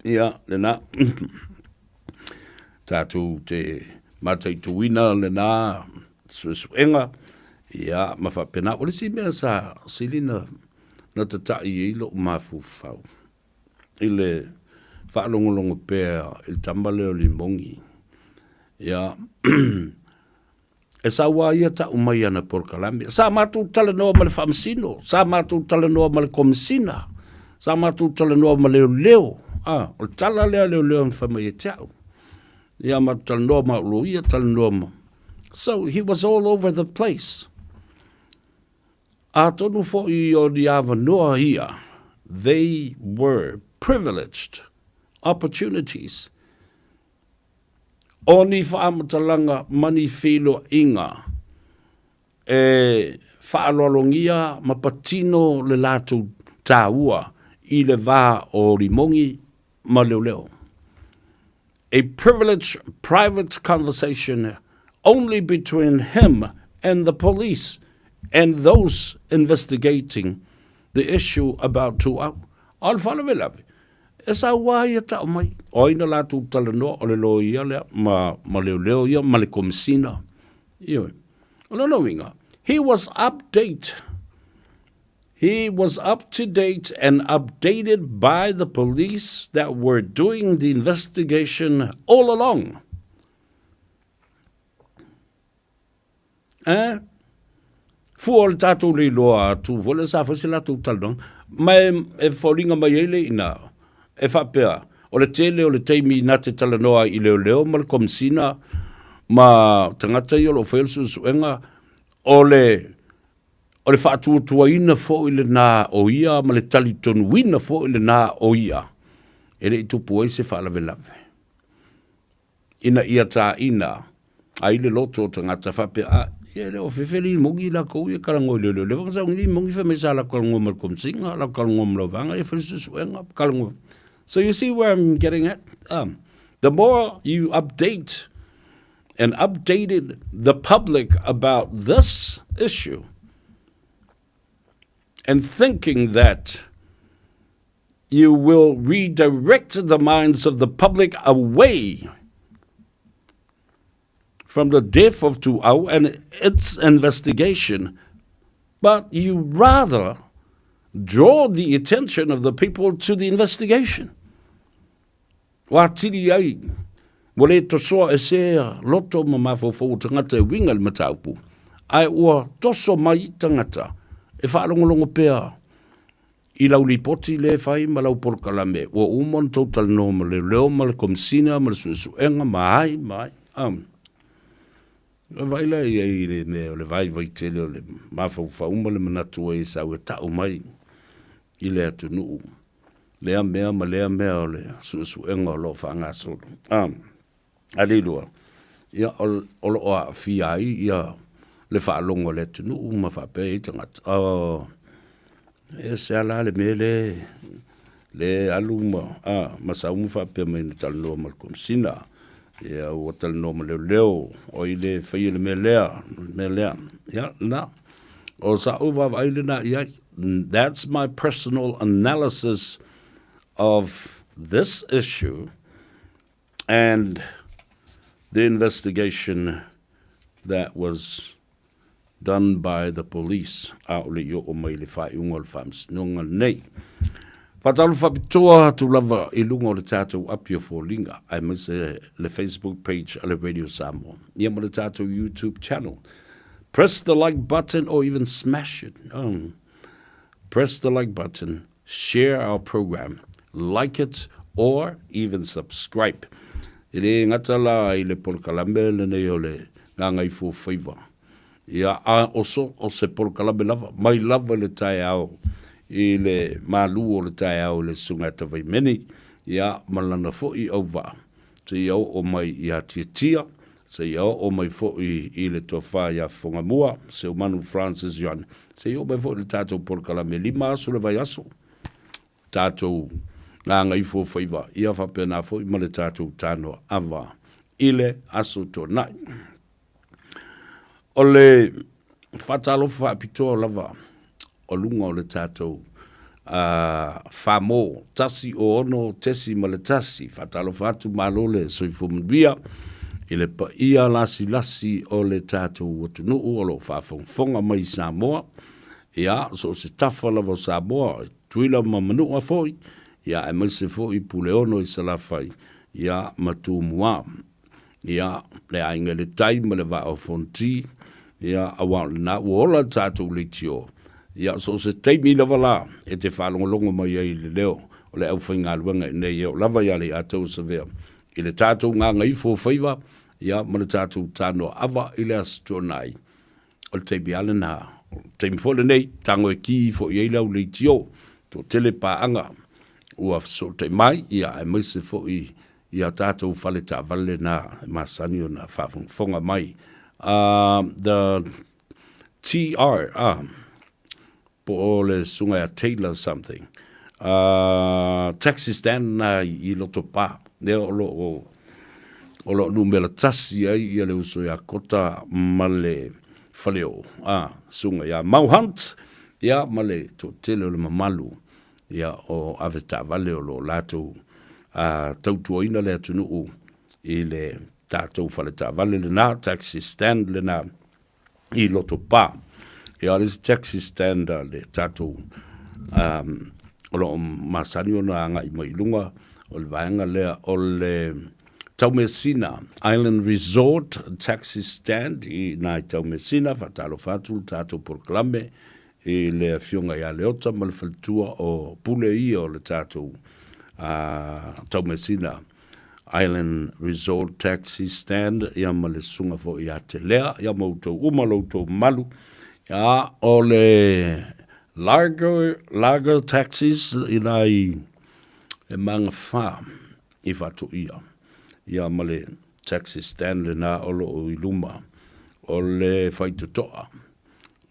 Ia, lena. Tatou te mataituina lena suesuega, ia, ma faapena. O le isi mea sa sili na, na tata'i ai lou mafaufau i le faalogologo pea i le tama lea o Limogi, ia, E sau a ia ta'u mai ana polokalame. Sa matou talanoa ma le Faamasino, sa matou talanoa ma le Komesina, sa matou talanoa ma leoleo. A, o le tala lea a leoleo na fai mai ia te a'u. Ia matou talanoa ma a'u loia, talanoa ma... So he was all over the place. Atonu foi o ni avanoa ia, they were privileged opportunities O ni faamatalaga ma ni feiloaiga e faaaloalogia ma patino le latou taua i le va o Limogi ma Leoleo. A privileged private conversation only between him and the police and those investigating the issue about Tuau. A o le faalavelave, E sau a ia tau mai. O ai na latou talanoa, o le loia lea, ma, ma leoleo ia, ma le komisina. Ioe. O lona uiga, he was update, he was up to date and updated by the police that were doing the investigation all along. Eh? Fua o le tātou le iloa atu, foi lea sa fai se latou talanoaga, ma e, e foliga mai ai le ina, e faapea, o le tele o le taimi na te talanoa ai i leoleo ma le komisina ma tagata ia o lo o faia le suesuega, o le, o le faatuatuaina foi lena o ia ma le talitonuina foi lena o ia, e le i tupu ai se faalavelave. Ina ia tāina ai le loto o tagata faapea, a, ia e le o fefe limogi lakou ia kalagoa i leoleo. Leva na sauni limogi fai mai sa lakou kalagoa ma le komesina, lakou kalagoa ma Lauvaga ia fai le suesuega, kalagoa. So you see where I'm getting at? The more you update and updated the public about this issue and thinking that you will redirect the minds of the public away from the death of Tuau and its investigation. But you rather draw the attention of the people to the investigation. Ua atili ai, ua le tosoa e sea loto ma mafaufau o tagata e uiga i le mataupu, ae ua toso mai tagata e faalogologo pea i lau lipoti lea e fai ma lau polokalame ua uma ona tou talanoa ma leoleo ma le Komesina ma le Suesuega ma ai ma ai. Um, vaai la i ai i le mea o le vaivai tele o le mafaufau ma le manatu ai e sau e tau mai i le atunuu lea mea ma lea mea o le suesuega o lo o faagasolo. Um, Aleilua, ia, o lo o aafia ai ia le faalogo a le atunuu ma faapea i ai tagata. Oh, e se ala le mea le le alu ma, a, ma sau ma faapea mai na talanoa ma le Komesina. Ia, ua talanoa ma leoleo, o ai le faia le mea lea, le mea lea. Ia, na, o sa'u vaavaai lena i ai. That's my personal analysis of this issue and the investigation that was done by the police ʻaʻole i oo mai i le faaiuga o le faamasinoga lenei. Faatalofa faapitoa atu lava i luga o le tatou api o foliga aemaise le Facebook page a le Radio Samoa ia ma le tatou YouTube channel. Press the like button or even smash it. Press the like button, share our program, like it or even subscribe. E le gata la i le polokalame lenei o le Gagaifofaiva. Ia, a o so, o se polokalame lava, mai lava i le taeao i le malu o le taeao i le Susuga ia Tavaimeni, ia, ma lana foi auvaa, seia oo mai ia Tiatia, seia oo mai foi i le Tofa ia Fofogamua, Seumanu Francis Ioane, seia oo mai foi i le tatou polokalame e 5 aso le vaiaso, tatou gagaifofaiva, ia faapena foi ma le tatou tanoa ava i le Aso Toonai. O le faatalofa faapitoa lava o luga o le tatou Famo 106.1. Faatalofa atu malo le soifua manuia i le paia lasilasi o le tatou atunuu o lo o faafogafoga mai i Samoa. Ia, so o se tafa lava o Samoa, i Tutuila ma Manua foi, ia aemaise foi Puleono i Salafai, ia ma Tumua. Ia, le Aiga i le Tai ma le Vaa o Fonoti, ia, aua o lena ua ola le tatou leitio. Ia, so o se taimi lava la e te faalogologo mai ai i le leo o le aufaigaluega i inei e oo lava ia Leiataua Savea i le tatou gagaifo o faiva, ia, ma le tatou tanoa ava i le Aso Toonai. O le taimi lava lena. O le taimi foi lenei, tago e ki ifo i ai le au leitio, toatele paaga ua fesootai mai, ia, aemaise foi i a tatou fale taavale na e masani ona faafogafoga mai. The TR, po o le susuga ia Taylor something, taxi stand na i Lotopa, lea o lo o o lo o numera tasi ai ia le uso ia Kota ma le Faleoo, susuga ia Mau Hunt, ia ma le toatele o le mamalu ia o avetaavale o lo o latou tautuaina le atunuu i le tatou faletaavale lena, taxi stand lena i Lotopa. Ia o le isi taxi stand a le tatou o lo o masani ona agai mai i luga o le vaega lea o le Taumeasina Island Resort Taxi Stand i ina i Taumeasina. Faatalofa atu le tatou polokalame i le Afioga ia Leota ma le faletua o Pule ia o le tatou Taumeasina Island Resort Taxi Stand ia ma le susuga foi ia Telea ia ma outou uma lo outou mamalu. Ia, o le Largo, Largo Taxis ina i e Magafa i Faatoia ia ma le taxi stand lena o lo o i luma o le faitotoa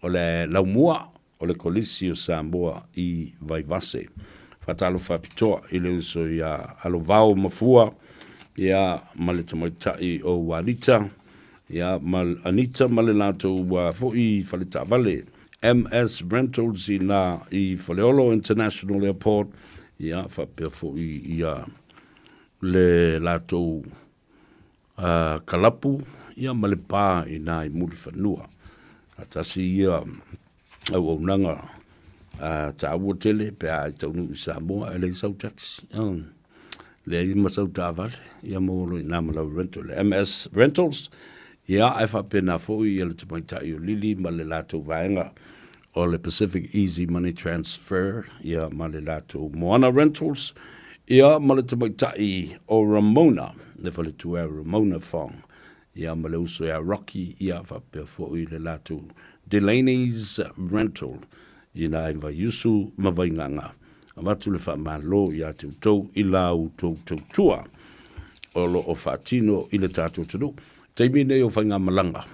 o le laumua o le Kolisi o Samoa i Vaivase. Faatalofa faapitoa i le uso ia Alovao Mafua ia ma le tamaitai o Uanita ia ma Anita ma le latou foi faletaavale MS Rentals i na i Faleolo International Airport ia faapea foi ia le latou kalapu ia ma le pa i na i Mulifanua. A tasi ia. auaunaga taua tele pe a e taunuu i Samoa e leai sau taxi. Leai ma sau taavale, ia maua loa i ina ma lau rental. Le MS Rentals, ia ae faapena foi ia le tamaitai o Lili ma le latou vaega o le Pacific Easy Money Transfer, ia ma le latou Moana Rentals, ia ma le tamaitai o Ramona, le faletua o Ramona Fong, ia ma le uso ia Rocky, ia faapea foi le latou Delaney's Rental, i ina i Vaiusu ma Vaigaga. Avatu le faamalo ia te outou i la outou tautua o lo o faatino i le tatou atunuu. Taimi nei o faigamalaga,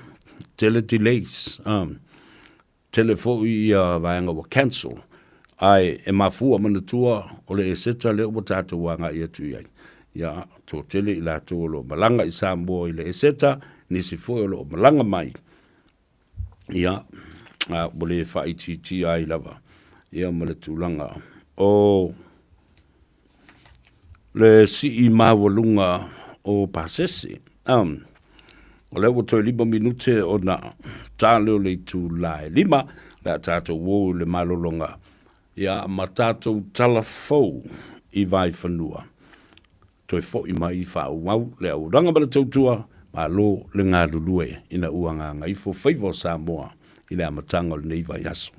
tele delays, tele foi ia vaega ua cancel, ae e mafua manatua o le eseta lea ua tatou agai atu i ai. Ia, toatele i latou o lo o malaga i Samoa i le eseta, nisi foi o lo o malaga mai Ia, a ua le faaitiitia ai lava ia ma le tulaga o le sii maualuga o pasese. O lea ua toe 5 minute ona ta lea o le itula e 5, le a tatou o i le malologa, ia ma tatou tala fou i Vaifanua. Toe foi mai i faaauau le auaunaga ma le tautua, malo le galulue ina ua gagaifo faiva o Samoa i le amataga o lenei vaiaso.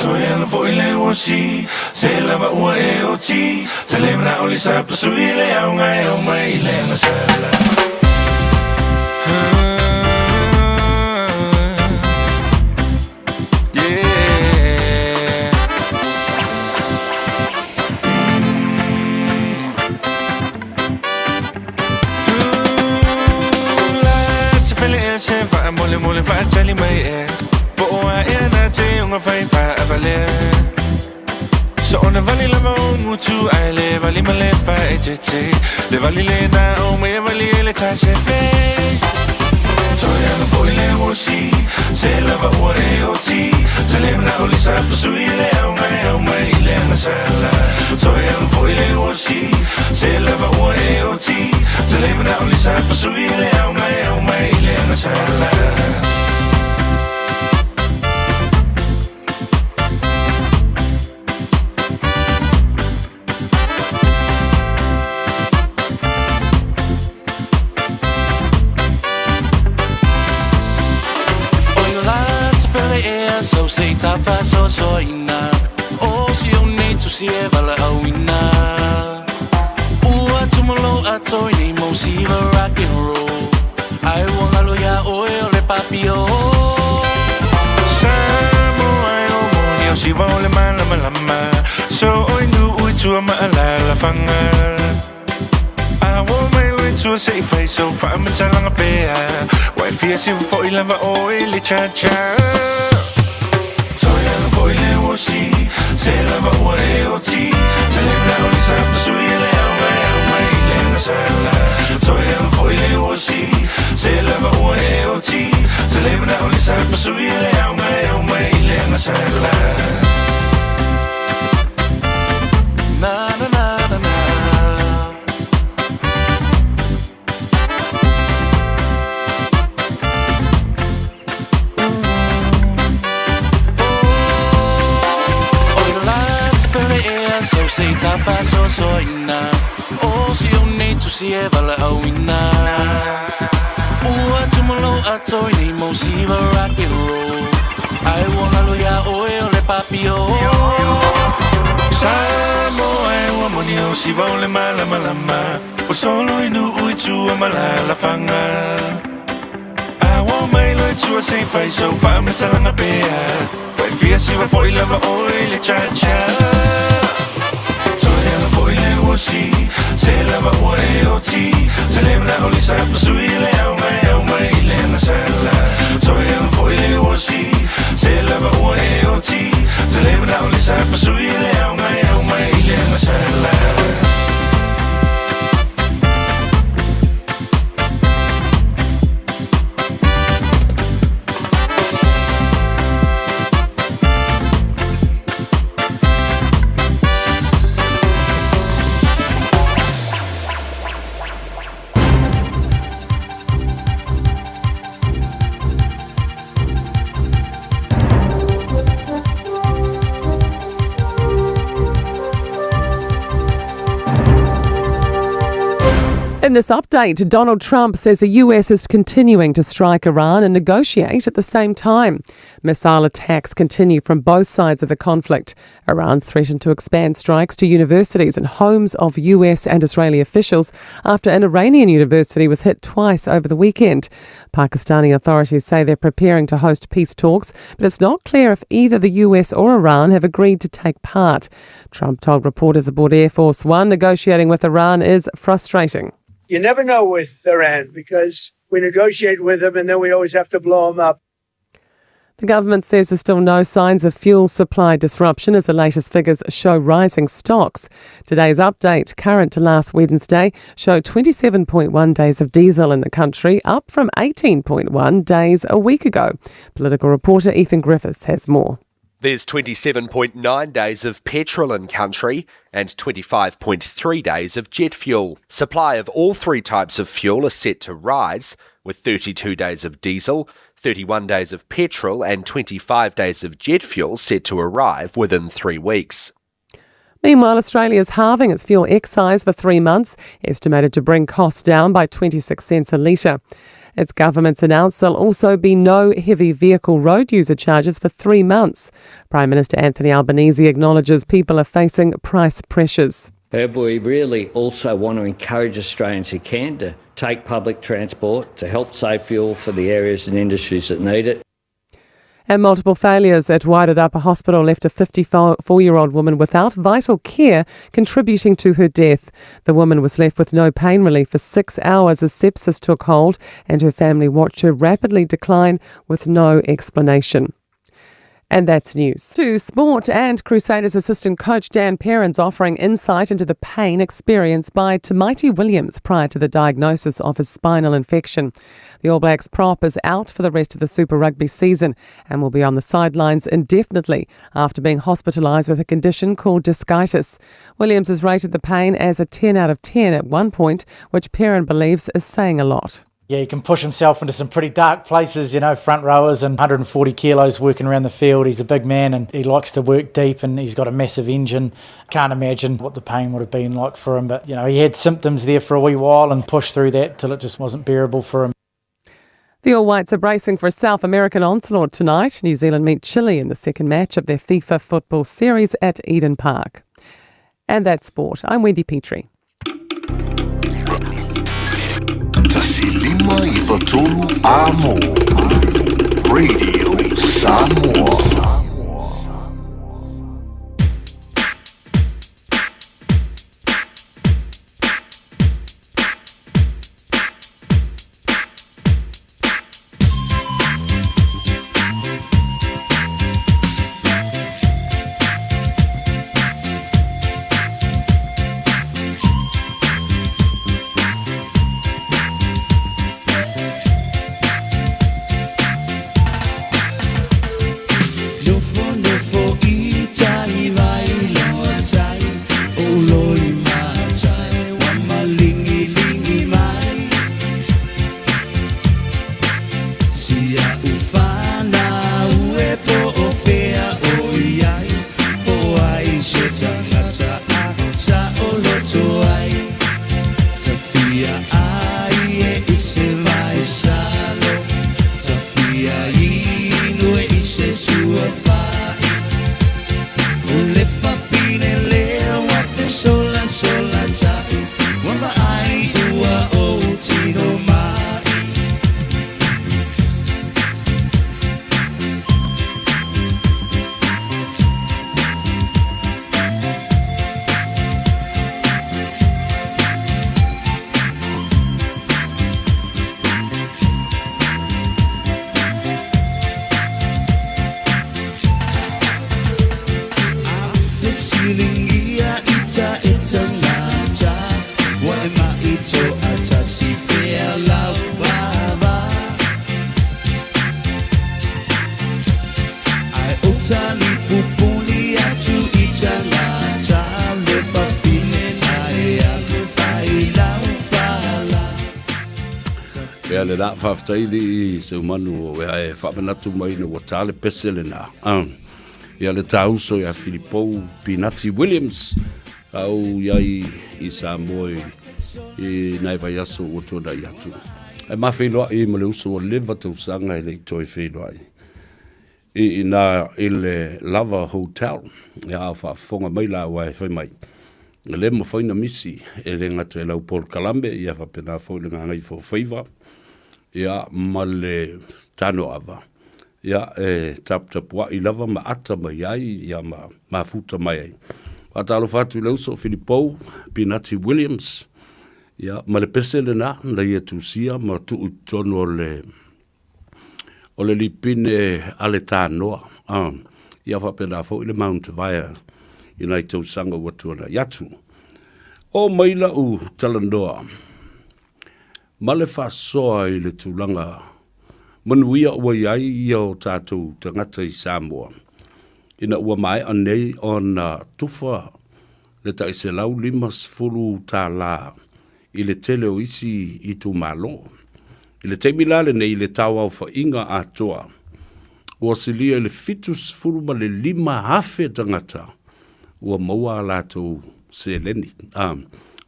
Toe ala foi le uasi, se lava ua e oti, Se le manao le sa pasui le auga e au mai le agasala. In this update, Donald Trump says the US is continuing to strike Iran and negotiate at the same time. Missile attacks continue from both sides of the conflict. Iran's threatened to expand strikes to universities and homes of US and Israeli officials after an Iranian university was hit twice over the weekend. Pakistani authorities say they're preparing to host peace talks, but it's not clear if either the US or Iran have agreed to take part. Trump told reporters aboard Air Force One negotiating with Iran is frustrating. You never know with Iran because we negotiate with them and then we always have to blow them up. The government says there's still no signs of fuel supply disruption as the latest figures show rising stocks. Today's update, current to last Wednesday, showed 27.1 days of diesel in the country, up from 18.1 days a week ago. Political reporter Ethan Griffiths has more. There's 27.9 days of petrol in country and 25.3 days of jet fuel. Supply of all three types of fuel is set to rise, with 32 days of diesel, 31 days of petrol, and 25 days of jet fuel set to arrive within three weeks. Meanwhile, Australia is halving its fuel excise for three months, estimated to bring costs down by 26 cents a litre. Its government's announced there'll also be no heavy vehicle road user charges for three months. Prime Minister Anthony Albanese acknowledges people are facing price pressures. However, we really also want to encourage Australians who can to take public transport to help save fuel for the areas and industries that need it. And multiple failures at Wairarapa Hospital left a 54 year old woman without vital care, contributing to her death. The woman was left with no pain relief for six hours as sepsis took hold, and her family watched her rapidly decline with no explanation. And that's news. To sport and Crusaders assistant coach Dan Perrins offering insight into the pain experienced by Tamaiti Williams prior to the diagnosis of his spinal infection. The All Blacks prop is out for the rest of the Super Rugby season and will be on the sidelines indefinitely after being hospitalised with a condition called discitis. Williams has rated the pain as a 10 out of 10 at one point, which Perrin believes is saying a lot. Yeah, he can push himself into some pretty dark places, you know, front rowers and 140 kilos working around the field. He's a big man and he likes to work deep and he's got a massive engine. Can't imagine what the pain would have been like for him, but, you know, he had symptoms there for a wee while and pushed through that till it just wasn't bearable for him. The All Whites are bracing for a South American onslaught tonight. New Zealand meet Chile in the second match of their FIFA Football Series at Eden Park. And that's sport. I'm Wendy Petrie. Radio Samoa. Ea le la faafetai li i se manu o ea e faamanatu mai na ua tā le pese lenā. Ah. Ia le tāuso ia Filipou Pinati Williams au iai i Samoa i i nai vaiaso ua tuanai atu. Ae ma feiloai ma le uso ua leva tausaga e le i toe feiloai i ina i le Lava Hotel. Ia, a o faafofoga mai la aua e fai mai, e le mafai ona misi, e le gata i lau polokalame, ia faapena foi le Gagaifomauga, ia, ma le Tanoava, ia, e taputapuai lava ma ata mai ai, ia, ma mafuta mai ai. Faatalofa atu i le uso Filipou Pinati Williams, ia, ma le pese lena na ia tusia ma tuu i totonu o le o le lipine a le Tanoa, ia faapena foi le Mount Vaea i nai tausaga ua tuanai atu. Oo mai lau talanoa ma le faasoa i le tulaga manuia ua i ai ia o tatou tagata i Samoa, ina ua maea nei ona tufa le tai $150 i le tele o isi itumalo. I le taimi la lenei i le tauaofaiga atoa, ua silia i le 75,000 tagata ua maua a latou seleni. O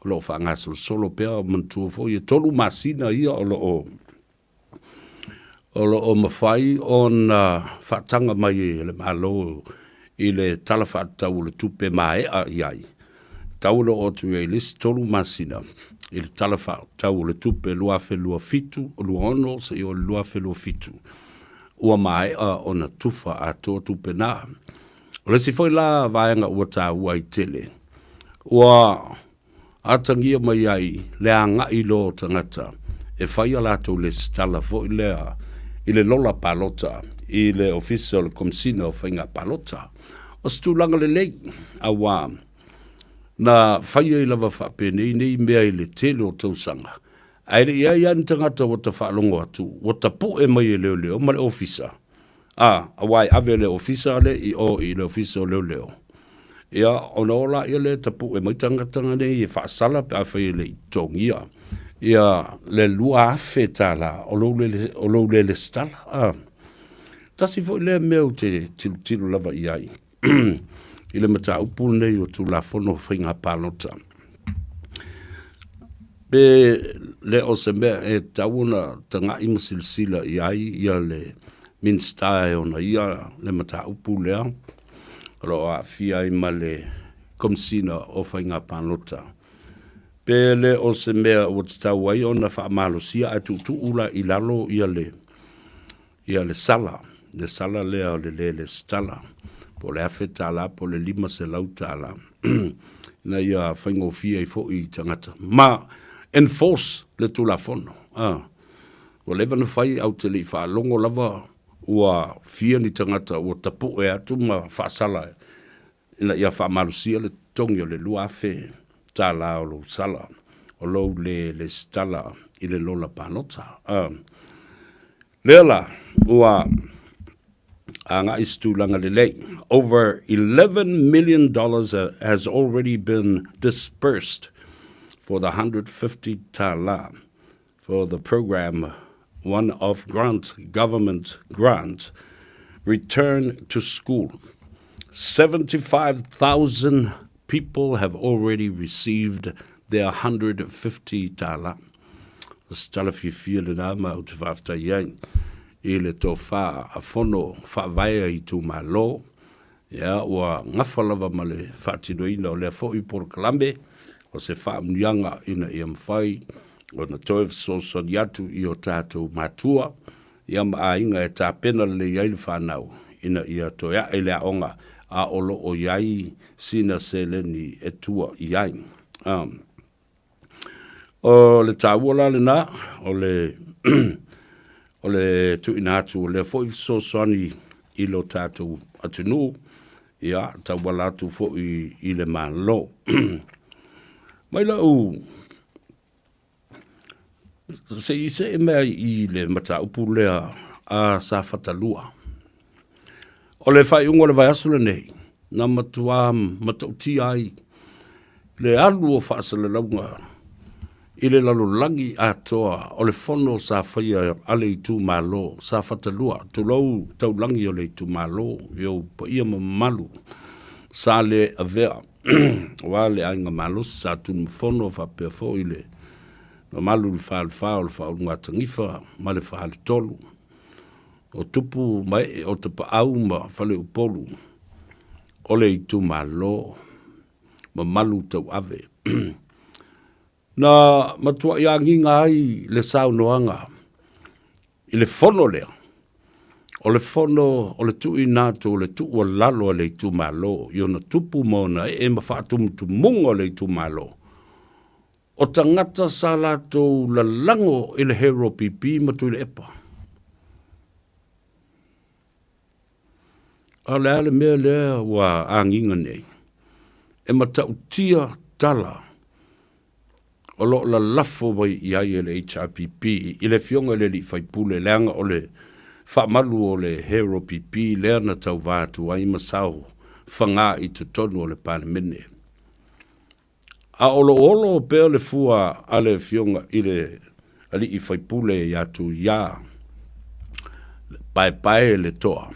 lo o faagasolosolo pea, manatua foi e 3 masina ia o lo o o lo o mafai ona faataga mai e le Malo i le Tala Faatatau o le Tupe maea i ai, tau ona oo atu i ai i le isi 3 masina i le Tala Faatatau o le Tupe 2027 26 seia oo i le 2027, ua maea ona tufa atoa tupe na. O le isi foi la vaega ua taua ai tele, ua atagia mai ai le agai loa o tagata e fai a latou lesitala foi lea i le lola palota i le Ofisa o le Komesina o Faiga Palota. O se tulaga lelei, auā na fai ai lava faapenei nei mea i le tele o tausaga, ae le i i ai lava ni tagata ua ta faalogo atu ua tapu'e mai e leoleo ma le Ofisa, A, aua e ave e le Ofisa le i o i le Ofisa o Leoleo, ia, ona o laia lea e tapue mai tagata nei e faasala pe afai e le i totogia ia le $2,000 o lou le, o lou le lesitala. A, tasi foi lea mea ou te tilotilo lava i ai i le mataupu lenei o Tulafono o Faiga Palota. Pe le o se mea e tatau ona tagai ma silasila i ai ia le Minisita e ona ia le mataupu lea o lo o aafia ai ma le Komesina o Faiga Palota. Pe le o se mea ua tatau ai ona faamalosia ae tuutuu la i lalo ia le Ia le sala, le sala lea o le le lesitala, po o le $1,000 po o le $500, ina ia faigofie ai foi i tagata ma enforce le Tulafono. Ua leva ona fai ae ou te le i faalogo lava ua fia ni tagata ua tapue atu ma faasala ina ia faamalosia le totogi o le $2,000 o lou sala, o lou le lesitala i le lola palota. Lea la, ua agai se tulaga lelei. Over $11 million has already been dispersed for the 150 tala for the program one-off grant government grant return to school. 75,000 people have already received their 150 tala. O se tala fiafia lena ma ou te faafetai ai i le tofa a fono faavae a itumalo, ia, ua gafa lava ma le faatinoina o lea foi polokalame, o se faamanuiaga ina ia mafai ona toe fesoasoani atu i o tatou matua, ia ma aiga e tapena lelei ai le fanau ina ia toe ae i le aoga a o lo o i ai sina seleni e tua i ai. O le taua la lena, o le, o le tuuina atu o lea foi fesoasoani i lo tatou atunuu, ia, tauala atu foi i le Malo. Mai lau se i see mai i le mataupu lea a Safata 2. O le faaiuga o le vaiaso lenei, na matua matautia ai le alu o faasalalauga i le lalolagi atoa o le fono sa faia a le itumalo Safata 2, tulou taulagi o le itumalo i ou paia ma mamalu sa le avea aua le aiga malosi sa Tunumafono faapea foi le Mamalu le falefa o le faaulugatanifa ma le faletolu o tupu ma ee o Tapaau ma Faleupolu o le itumalo mamalu tauave. Na matuai agiga ai le saunoaga i le fono lea, o le fono o le tuuina atu o le tuualalo a le itumalo i ona tupu ma ona ee ma faatumutumuga o le itumalo, o tagata sa latou lalago i le Hero PP ma Tuilaepa. A o le a le mea lea ua agiga nei? E matautia tala o lo o lalafo mai i ai e le HRPP i le Afioga i le Alii Faipule, leaga o le faamalu o le Hero PP lea na tauva atu ai ma sao faga i totonu o le Palemene. A o lo o olo pea le fua a le Afioga i le Alii Faipule ia Tuia, paepae le toa.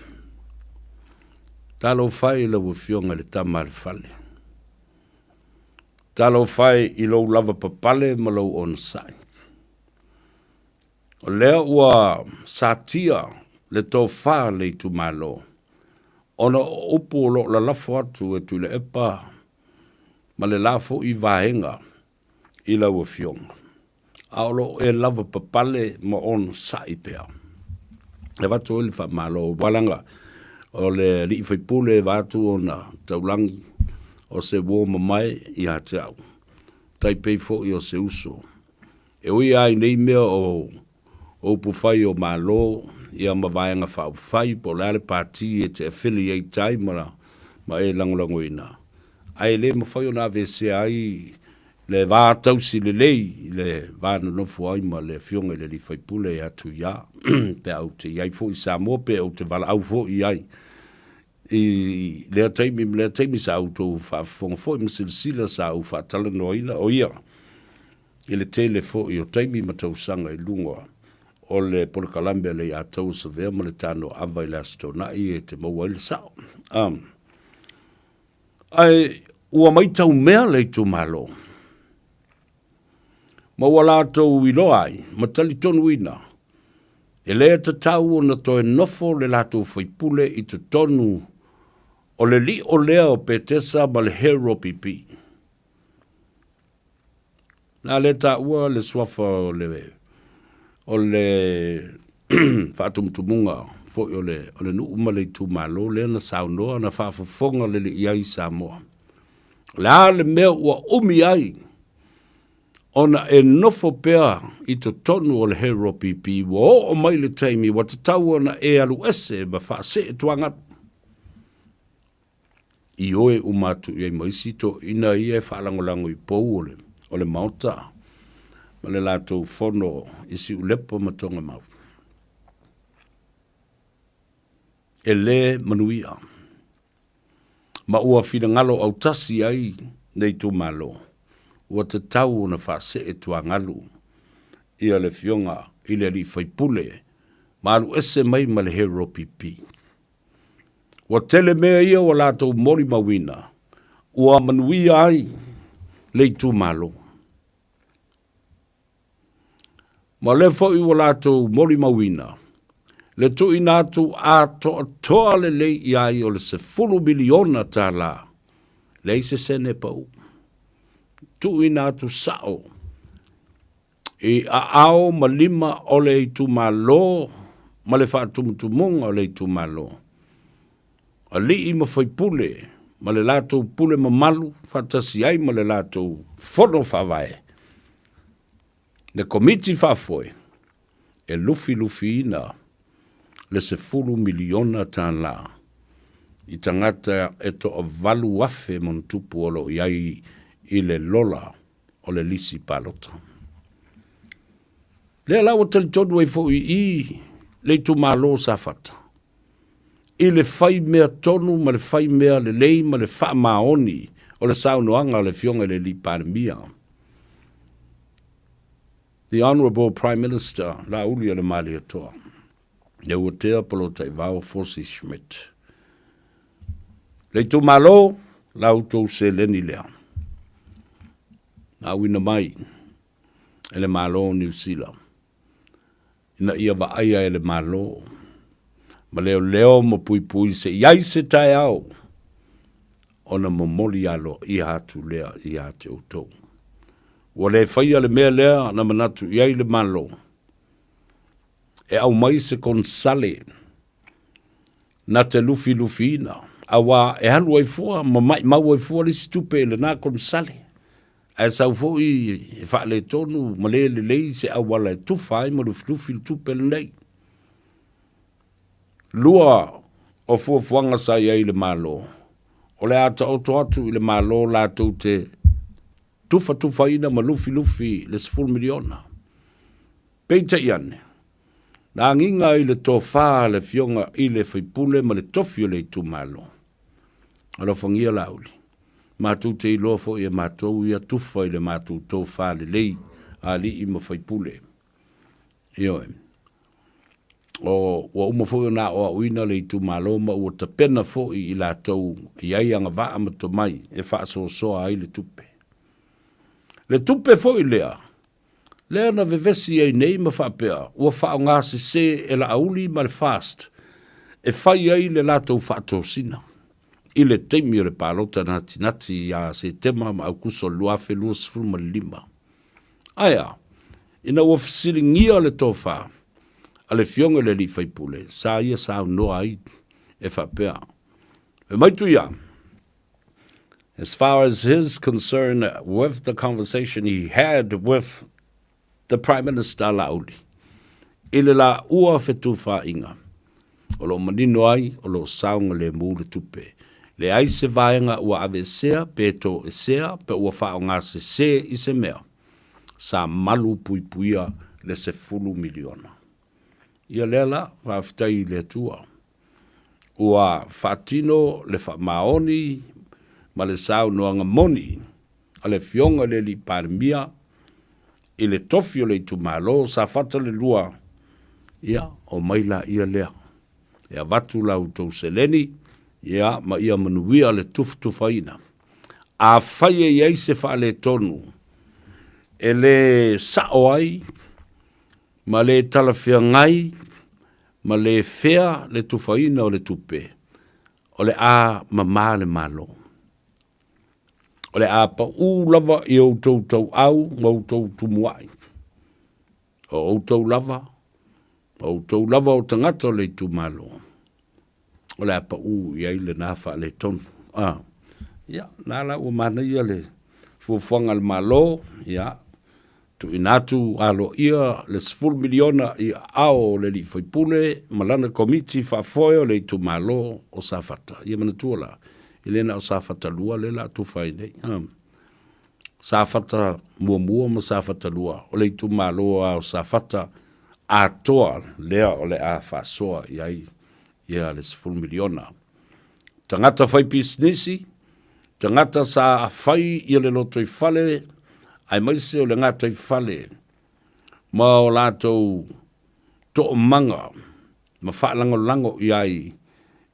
Talofa e i lau Afioga i le Tama a le Fale. Talofa e i lou lavapapale ma lou onosai. O lea ua satia le tofa a le itumalo ona o upu o lo o lalafo atu e Tuilaepa ma le la foi vaega i lau Afioga, a o lo o e lavapapale ma onosai pea. E avatu ai le faamalo, aua leaga o le alii faipule e vaeatu ona taulagi o se uo mamae ia te au, tai pei foi o se uso. E ui lava i nei mea o upufai o Malo ia ma Vaega Faaupufai po o le a le pati e te affiliate ai ma ma e lagolagoina, ae le mafai ona aveesea ai le va tausi lelei i le va nonofo ai ma le Afioga i le alii faipule ia Tuia pe a ou te i ai foi i Samoa pe ou te valaau foi i ai i lea taimi ma lea taimi sa outou faafofoga foi ma silasila sa ou faatalanoaina o ia i le tele foi o taimi ma tausaga i luga o le polokalame a le Iataua Savea ma le Tanoaava i le Aso Toonai e te maua ai le sao. Um, ae ua maitau mea le itumalo ma ua latou iloa ai ma talitonuina e le tatau ona toe nofo le latou faipule i totonu o le lio lea o Petesa ma le Hero PP. Na lea taua le suafa o le o le faatumutumuga foi o le, o le nuu ma le itumalo lea na saunoa na faafofoga lelei i ai Samoa. O le a le mea ua umi ai ona e nofo pea i totonu o le Hero PP ua oo mai le taimi ua tatau ona e alu ese ma faasee tuagalu. Ioe uma atu i ai ma isi toeaiina ia e faalagolago i pou o le, o le Maota ma le latou fono i Siulepa ma Togamau. E le manuia ma ua finagalo autasi ai le itumalo, ua tatau ona faasee tuagalu ia le Afioga i le Alii Faipule ma alu ese mai ma le Hero PP. Ua tele mea ia ua latou molimauina ua manuia ai le itumalo. Ma o lea foi ua latou molimauina le tuuina atu atoatoa lelei i ai o le $10 miliona, leai se sene pau. Tuuina atu sao i aao ma lima o le itumalo ma le faatumutumuga o le itumalo, alii ma faipule ma le latou pule mamalu faatasi ai ma le latou fono faavae, le Komiti Faafoe e lufilufiina le $10 miliona i tagata e toa-8,000 ma ona tupu o lo o i ai i le lola o le lisi palota. Lea la ua talitonu ai foi i le itumalo o Safata i le fai mea tonu ma le fai mea lelei ma le faamaoni o le saunoaga a le Afioga i le Alii Palemia, The Honourable Prime Minister Laaulialemalietoa Leuatea Polataivao Fosi Schmidt. Le itumalo, la outou seleni lea. Na auina mai. e le Malo o Niu Sila ina ia vaaia e le Malo ma leoleo ma puipui se i ai se taeao ona momoli aloaia atu lea ia te outou. Ua le faia le mea lea na manatu i ai le Malo e aumai se konesale na te lufilufiina, auā e alu ai fua ma maimau ai fua le isi tupe i lena konesale, ae sau foi e faaletonu ma le lelei se auala e tufa ai ma lufilufi le tupe lenei. Lua o fuafuaga sa i ai le Malo, o le a taoto atu i le Malo latou te tufatufaina ma lufilufi le $10 miliona. Peitai ane, na agiga i le tofa a le Afioga i le Faipule ma le tofi o le itumalo. Alofagia Laauli, matou te iloa foi e matou ia tufa i le matou tofa lelei a alii ma faipule. Ioe. O, ua uma foi ona aoaoina le itumalo ma ua tapena foi i latou e i ai agavaa ma tomai e faasoasoa ai le tupe. Le tupe foi lea, lea na vevesi ai nei ma faapea ua faaaoga sese e Laauli ma le FAST e fai ai le latou faatosina i le taimi o le palota natinati ia Setema ma Aukuso 2025. Ae a? Ina ua fesiligia le tofa a le Afioga i le alii faipule, sa ia saunoa ai e faapea, Fai mai Tuia, as far as his concern with the conversation he had with the Prime Minister Laauli, i le laua fetufaaiga, o lo o manino ai o lo o saogalemu le tupe. Leai se vaega ua aveesea pe toesea pe ua faaaogasese i se mea, sa malu puipuia le $10 miliona. Ia lea la, faafetai i le Atua. Ua faatino le faamaoni ma le saunoaga moni a le Afioga i le Alii Palemia i le tofi o le itumalo Safata le 2, ia, omai laia lea e avatu la outou seleni, ia, ma ia manuia le tufatufaina. Afai e i ai se faaletonu e le sao ai ma le talafeagai ma le fea le tufaina o le tupe, o le a mamā le Malo. O le a paʻū lava i outou tauau ma outou tumuaʻi. O outou lava, o outou lava o tagata o le itumalo, o le a paʻū i ai lena faaletonu. Ah, ia, na la ua manaia le fuafuaga a le Malo, ia, Tuuina atu aloaia le $10 miliona i aao o le alii faipule ma lana komiti faafoe o le itumalo o Safata. Ia manatua la, e le na o Safata 2 lea la tufa ai nei. Ha. Safata muamua ma Safata 2, o le itumalo a o Safata atoa lea o le a faasoa i ai ia le $10 miliona. Tagata fai pisinisi, tagata sa fai ia le lotoifale aemaise o le gataifale ma o latou toomaga ma faalagolago i ai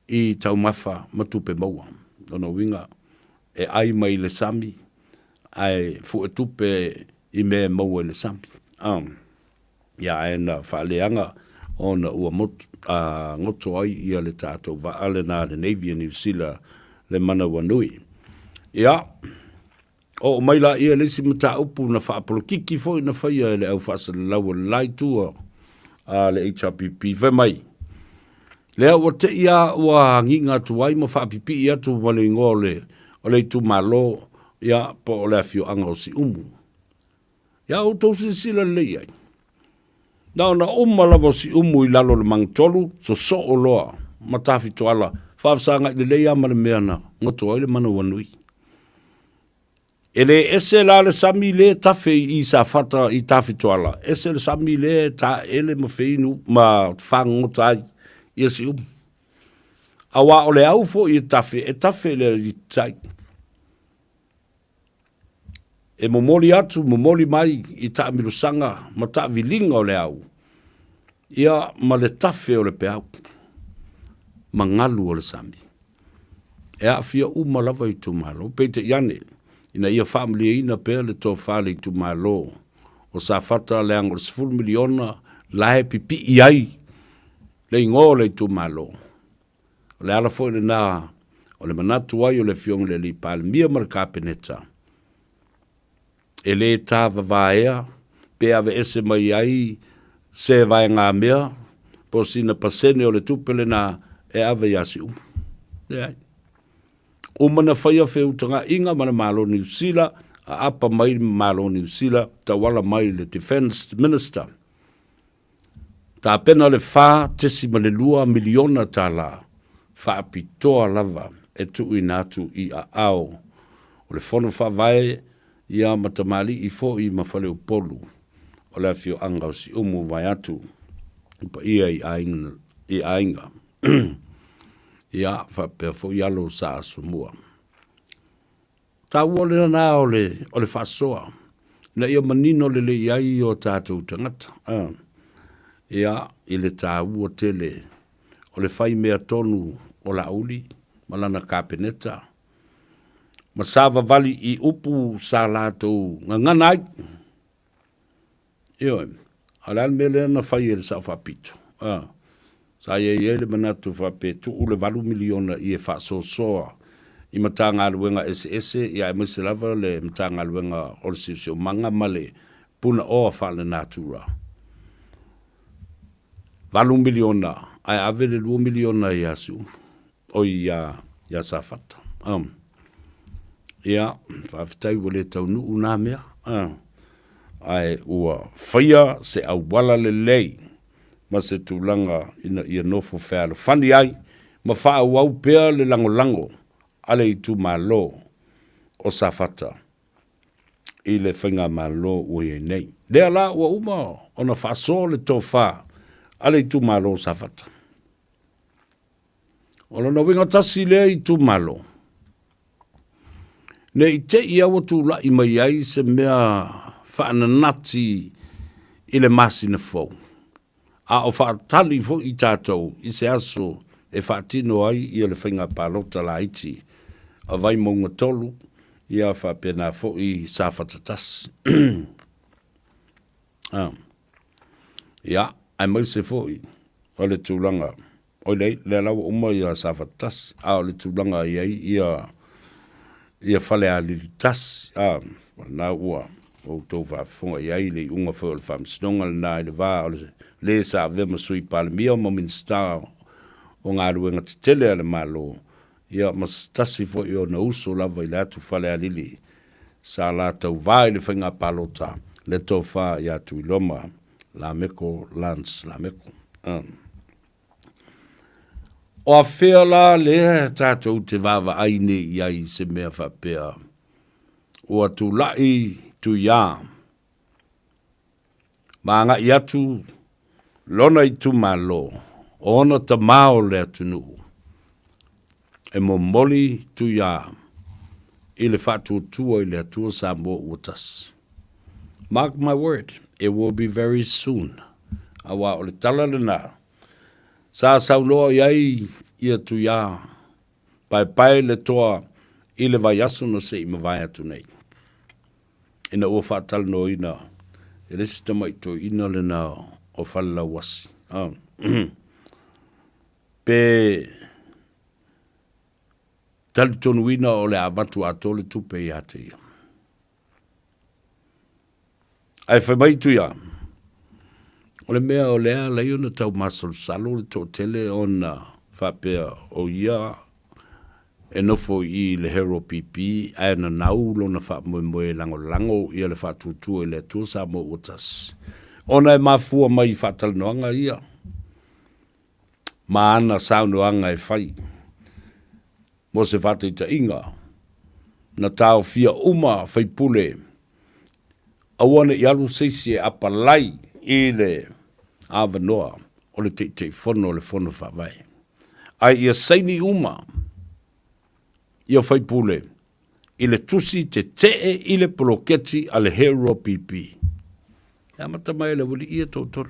i taumafa ma tupe maua. Lona uiga, e ai mai le sami ae fue tupe i mea e maua i le sami. Ia ae na faaleaga ona ua motu, a, goto ai ia le tatou vaa lena le Navy a Niu Sila le Manawanui. Ia, oo mai laia le isi mataupu na faapolokiki foi na faia e le au faasalalau o le la itu a le HRPP, fai mai, lea ua te i lava ua agiga atu ai ma faapipii atu ma le igoa o le, o le itumalo, ia, po o le afioaga o Siumu. Ia outou silasila lelei ai. Na ona uma lava o Siumu i lalo o le magatolu, sosoo loa ma Tafitoala, faafesagai lelei lava ma le mea na goto ai le Manawanui. E le ese la le sami le tafe i Safata i Tafitoala, ese le sami le taele ma feinu ma fagogota ai ia Siumu. Aua o le au foi e tafe, e tafe i le alii E momoli atu, momoli mai i taamilosaga ma taaviliga o le au, ia ma le tafe o le peau ma galu o le sami. E aafia uma lava itumalo, peitai ane, ina ia faamalieina pea le tofa a le itumalo. O Safata leaga o le $10 miliona la e pipii ai le igoa o le itumalo. O le ala foi lena o le manatu ai o le Afioga i le Alii Palemia ma le Kapeneta, e le tavavaea pe aveese mai ai se vaegamea po o sina pasene o le tupe lena e ave ia Siumu. Leai. Uma na faia feutagaiga ma le Malo o Niu Sila, aapa mai le Malo o Niu Sila tauala mai le Defence Minister. Tapena le $4.2 miliona tala faapitoa lava e tuuina atu i aao o le Fono Faavae ia ma tamalii foi ma faleupolu o le afioaga o Siumu vaeatu le paia i aiga, i aiga. Ia faapea foi alo o Sa Asomua. Taua lena o le, o le faasoa, ina ia manino lelei ai o tatou tagata. Ia, i le taua tele o le fai mea tonu o Laauli ma lana Kapeneta, ma savavali i upu sa latou gagana ai. Ioe, a o le a le mea lea na fai e le Sao Faapito? A, sa i ai ai le manatu faapea e tuu le $8 miliona ia faasoasoa i Matagaluega eseese, ia aemaise lava le Matagaluega o le Siosiomaga ma le Punaoa Faalenatura. $8 miliona ae ave le $2 miliona ia Siumu. Oi ia, ia Safata. Um. Ia, faafetai ua le taunuu nā mea. Ae ua faia se auala lelei ma se tulaga ina ia nofo fealofani ai ma faaauau pea le lagolago a le itumalo o Safata i le faigamalo ua i ai nei. Lea la ua uma ona faasoa le tofa a le itumalo o Safata. O lona uiga tasi lea itumalo, ne i te i ua tulai mai ai se mea faananati i le masina fou, a o faatali foi tatou i se aso e faatino ai ia le faiga palota laiti a Vaimauga 3, ia faapena foi Safata 1. Ia, aemaise foi o le tulaga, oi leai, lea la ua uma ia Safata 1, a o le tulaga e i ai ia, ia Falealili 1, a, o lena ua outou faafofoga i ai i le iuga foi o le Faamasinoga lena i le va o le le sa avea ma Sui Palemia ma Minisita o Galuega Tetele a le Malo, ia ma se tasi foi o ona uso lava i le atu Falealili sa la tauva i le faiga palota le tofa ia Tuiloma Lameko Lance Lameko. O afea la lea tatou te vaavaai nei i ai i se mea faapea ua tulai Tuiā ma agai atu lona itumalo o ona tama o le atunuu e momoli Tuiā i le faatuatua i le Atua Samoa ua tasi. Mark my word, it will be very soon. Aua o le tala lena sa saunoa i ai ia Tuiā paepae le toa i le vaiaso na se i mavae atu nei. Ina ua faatalanoaina e le isi tamai toeaina lena o Falelauasi. Pe talitonuina o le a avatu atoa le tupe ia te ia. Ae fai mai Tuia, o le mea o lea alai ona tau masalosalo le toatele ona faapea o ia e nofo i i le Hero PP ae nanau lona faamoemoe e lagolago ia le faatuatua i le Atua Samoa ua tasi. Ona e mafua mai i faatalanoaga ia ma ana saunoaga e fai. Mo se faataitaiga, na taofia uma faipule aua ne i alu se isi e apalai i le avanoa o le Taitaifono o le Fono Faavae, ae ia saini uma ia faipule i le tusi tetee i le poloketi a le Hero PP. E amata mai e le aualii ia toatolu,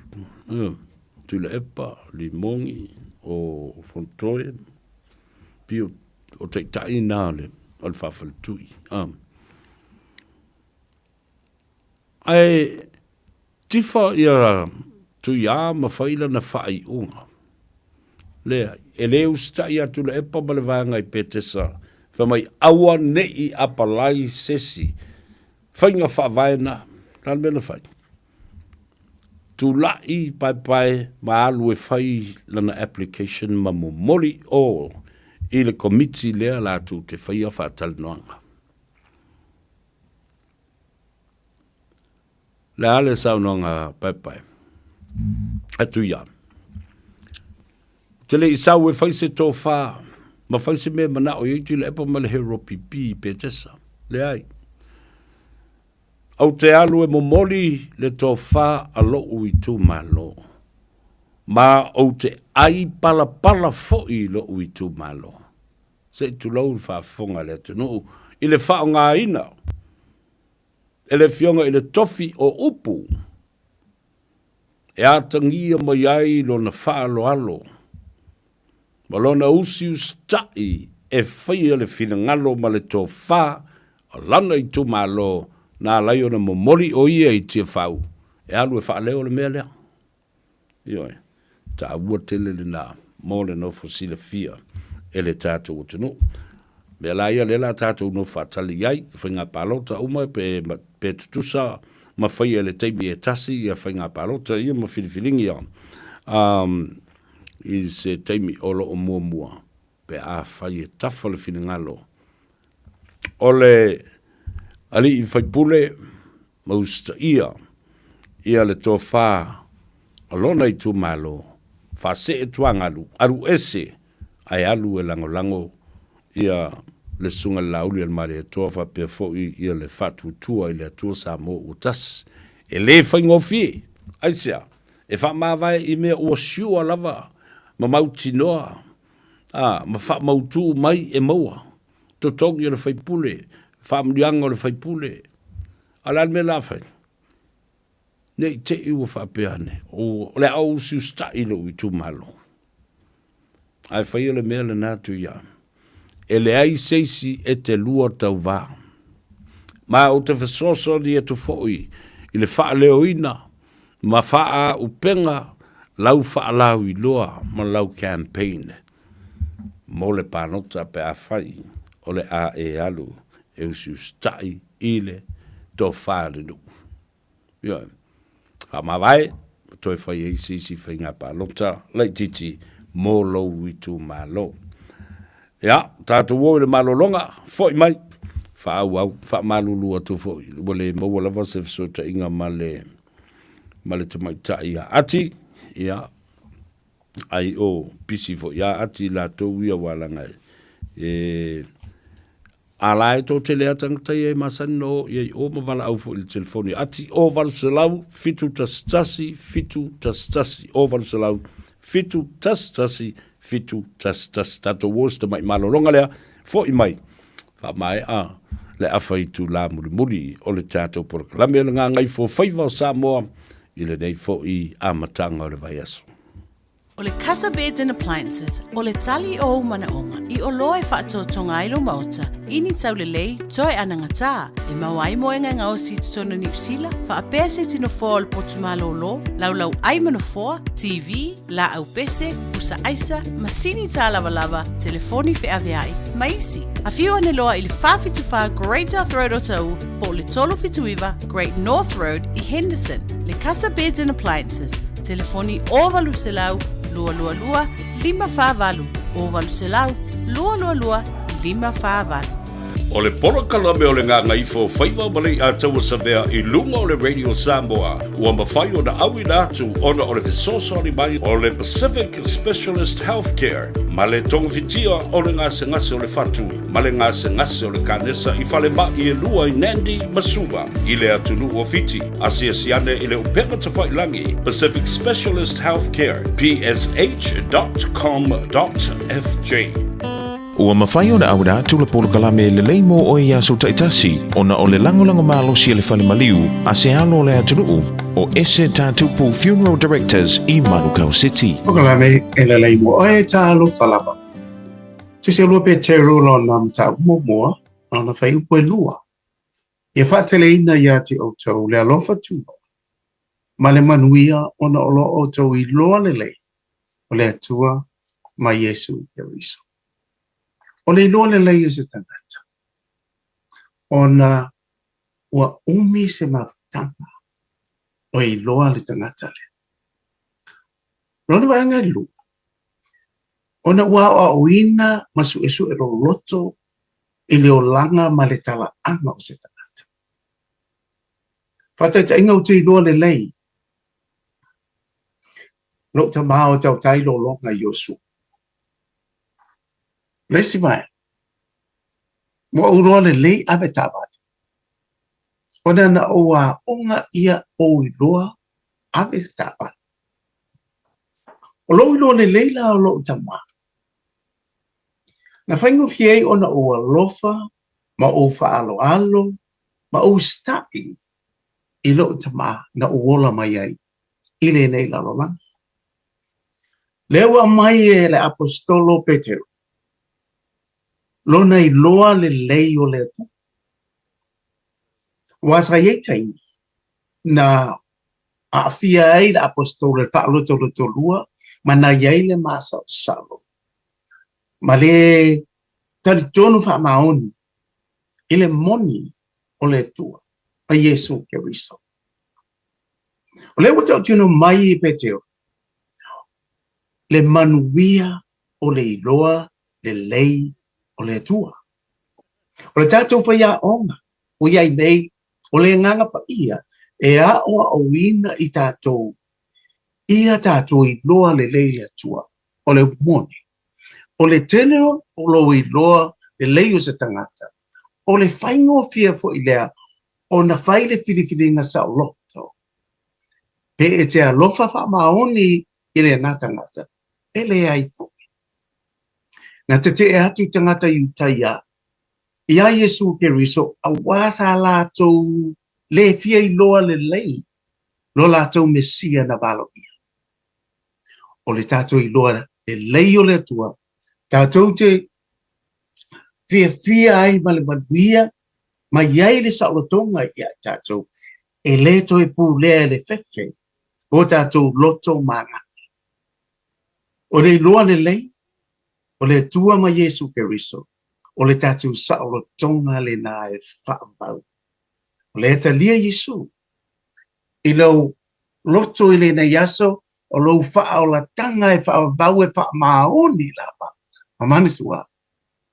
Tuilaepa, Limogi, o Fonotoe, pei o taitai na o le faafaletui. Ae Tifa ia Tuiā ma fai lana faaiuga. Leai, e le usitai atu Tuilaepa ma le vaega i Petesa, fai mai, aua ne i apalai se isi faiga faavae na. O le a le mea na fai? Tulai paepae ma alu e fai lana application ma momoli o i le komiti lea latou te faia faatalanoaga. Le a le saunoaga paepae? Atu ia. Ou te le i sau e fai se tofa ma fai se mea e manao i ai Tuilaepa ma le Hero PP i Petesa. Leai. Ou te alu e momoli le tofa a lou itumalo. Ma ou te ai palapala foi i lou itumalo. Se i tulou le faafofoga a le atunuu i le faaaogaina e le Afioga i le Tofi o Upu e atagia mai ai lona faaaloalo ma lona usiusitai e faia le finagalo ma le tofa o lana itumalo na ala ai ona momoli o ia i Tiafau e alu e faaleo le mea lea. Ioe, taua tele lena mo le nofo silafia e le tatou atunuu. Mea la ia lea la tatou nofo faatali i ai, faiga palota uma pe, pe tutusa ma faia i le taimi e tasi ia faiga palota ia ma filifiliga ia um, i se taimi o lo o muamua pe afai e tafa le finagalo o le alii faipule ma usitaia ia le tofa o lona itumalo, faasee tuagalu, alu ese ae alu e lagolago ia le Susuga i le Laauli a le Malietoa faapea foi ia le Faatuatua i le Atua Samoa ua Tasi. E le faigofie. Aisea? E faamavae i mea ua sure lava ma mautinoa a, ma faamautu mai e maua totogi o le faipule, faamanuiaga o le faipule. A o le a le mea la a fai? Ne i te i ua faapea ane, o le a ou usiusitai i lou itumalo. Ae faia le mea lena Tuia. E leai se isi e te lua tauvā. Ma ou te fesoasoani atu foi i le faaleoina ma faaupega lau faalauiloa ma lau campaign mo le palota pe afai o le a e alu e usiusitai i le tofa a le nuu. Ioe. Faamavae ma toe fai ai se isi faiga palota laitiiti mo lou itumalo. Ia, tatou o i le malologa, foi mai, faaauau, faamalulu atu foi, ua le maua lava se fesootaiga ma le, ma le tamaitai ia Ati, ia, ai o pisi foi ia Ati latou ia ua laga e, A la e toatele lava tagata ia e masani ona o i ai o ma valaau foi i le telefoni ati o 800 711 711 o 800 711 711. Tatou o i si tamai malologa lea, foi mai faamaea le afa itula mulimuli o le tatou polokalame o le Gagaifofaiva o Samoa i lenei foi amataga o le vaiaso. O le Casa Beds and Appliances, o le tali o ou manaoga i oloa e faatotoga ai lou maota i ni taulelei toe anagatā e maua ai moega e gaosi i totonu o Niu Sila, faapea se tino foa o le potu malōlō, laulau ai ma nofoa, TV, laau pese, pusa aisa, masini tālavalava, telefoni feaveai, ma isi. Afio ane loa i le 474 Great South Road o Taʻu po o le 379 Great North Road i Henderson. Le Casa Beds and Appliances, Telefoni 0800 222 548, 0800 222 548. O le polokalame o le Gagaifo Faiva ma Leiataua Savea i luga o le Radio Samoa ua mafai ona auina atu ona o le fesoasoani mai o le Pacific Specialist Healthcare ma le togafitia o le gasegase o le fatu ma le gasegase o le kanesa i falemai e lua i Nandi ma Suva i le atunuu o Fiti. Asiasi ane i le upega tafailangi Pacific Specialist Healthcare, psh.com.fj. Ua mafai ona auina atu le polokalame lelei mo oe i aso taitasi ona o le lagolago malosi a le fale maliu a se alo o le atunuu o Ese Tatupu Funeral Directors i Manukau City. Polokalame e lelei mo oe talofa lava. Tusi lua Peteru lona mataupu muamua, lona fuaiupu e lua. Ia faateleina ia te outou le alofa tumau. ma le manuia ona o lo outou iloa lelei o le Atua ma Iesu Keriso. O le iloa lelei o se tagata, ona ua umi se mafutaga o iloa le tagata lea. Lona vaega e lua, ona ua aoaoina ma suesue loloto i le olaga ma le talaaga o se tagata. Faataitaiga ou te iloa lelei lou tama o tautai lologa i Iosua. Le isi vaega, ua ou iloa lelei ave taavale, ona na ou aoga ia ou iloa ave le taavale. O lou iloa lelei la o lou tama, na faigofie ai ona ou alofa ma ou faaaloalo ma ou usitai i lou tama na ou ola mai ai i lenei lalolagi. Lea ua aumai e le Aposetolo Petero lona iloa lelei o le Atua. Aua sa i ai taimi na aafia ai le Aposetolo i le faalotolotolua ma na i ai le masalosalo ma le talitonu faamaoni i le moni o le Atua ma Iesu Keriso. O lea ua tautino mai e Petero le manuia o le iloa lelei o le Atua. O le tatou faiaoga ua i ai nei, o le Agaga Paia e aoaoina i tatou ia tatou iloa lelei le Atua. O le moni, o le tele o lou iloa lelei o se tagata, o le faigofie foi lea ona fai le filifiliga saoloto. Pe e te alofa faamaoni i lena tagata, e leai foi. Na tetee atu tagata Iutaia iā Iesu Keriso auā sa latou le fia iloa lelei lo latou Mesia na valoia. O le tatou iloa lelei o le Atua, tatou te fiafia ai ma le manuia ma i ai le saolotoga ia i tatou, e le toe pulea e le fefe o tatou loto ma agaga. O le iloa lelei o le Atua ma Iesu Keriso, o le tatou saolotoga lena e faavavau. O lea e talia Iesu i lou loto i lenei aso, o lou faaolataga e faavavau e faamaoni lava, ma manatua,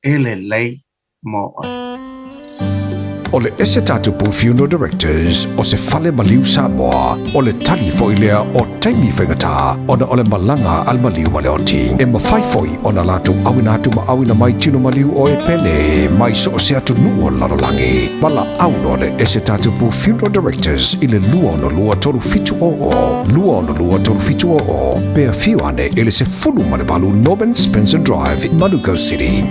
e lelei mo oe. O le ese tatou Funeral Directors o se fale maliu Samoa, o le tali foi lea o taimi faigata ona o le malaga a le maliu ma le oti. E mafai foi ona latou auina atu ma auina mai tino maliu o e pele mai so o se atunuu o le lalolagi. Valaau loa le ese tatou Funeral Directors i le 262 3700, 262 3700, pe afio ane i le 18 Norman Spencer Drive, Manukau City.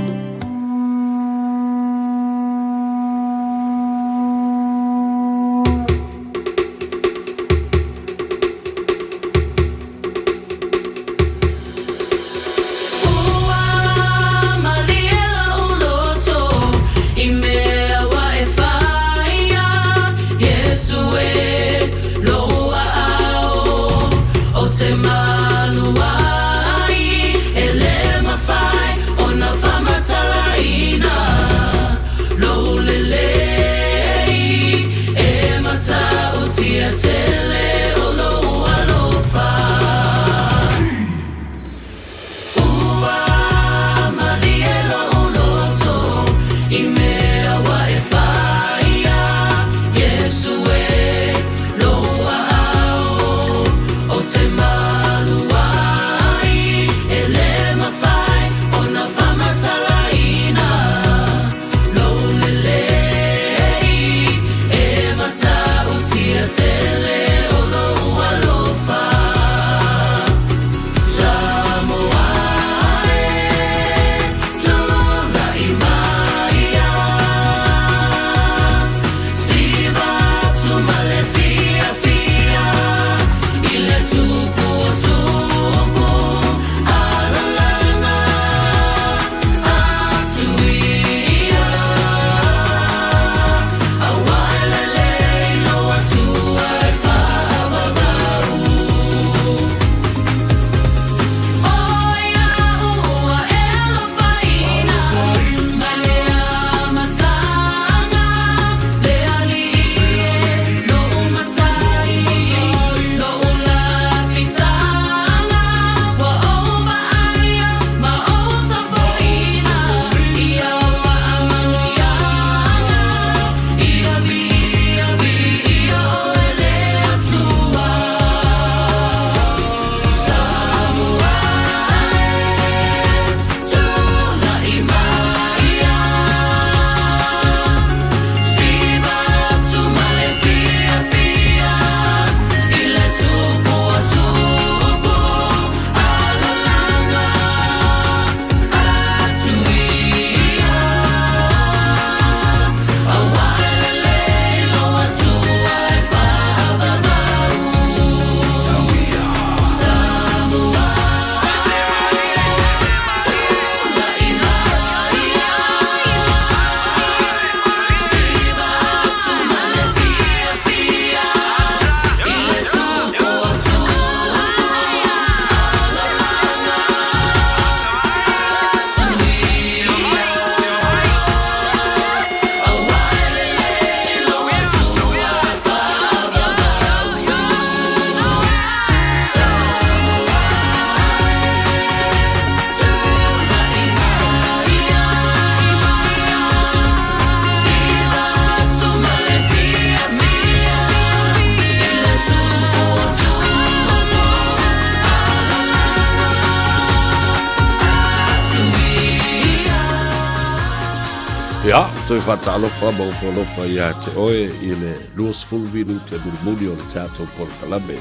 Ia, toe faatalofa ma ofo alofa ia te oe i le 20 minute mulimuli o le tatou polokalame.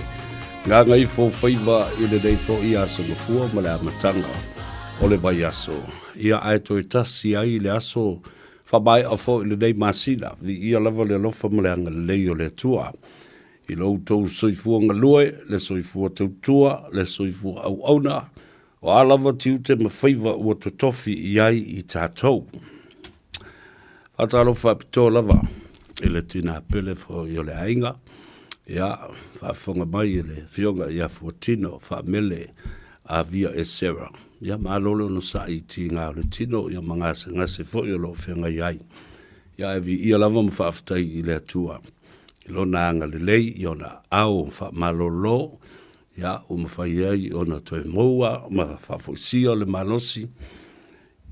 Gagaifo faiva i lenei foi aso Gafua ma le amataga o le vaiaso. Ia, ae toe tasi ai le aso faamaea foi lenei masina. Viia lava le alofa ma le agalelei o le Atua i lo outou soifua galue, le soifua tautua, le soifua auauna, O a lava tiute ma faiva ua totofi i ai i tatou. Faatalofa faapitoa lava i le tinā pele foi o le aiga, ia, faafofoga mai e le Afioga ia Fuatino Faamele Avia Esera. Ia, malo le onosai i tiga o le tino, ia ma gasegase foi o lo o feagai ai. Ia, ae viia lava ma faafetai i le Atua i Lona agalelei i Ona aao faamalolo ia ua mafai ai ona toe maua ma faafoisia le malosi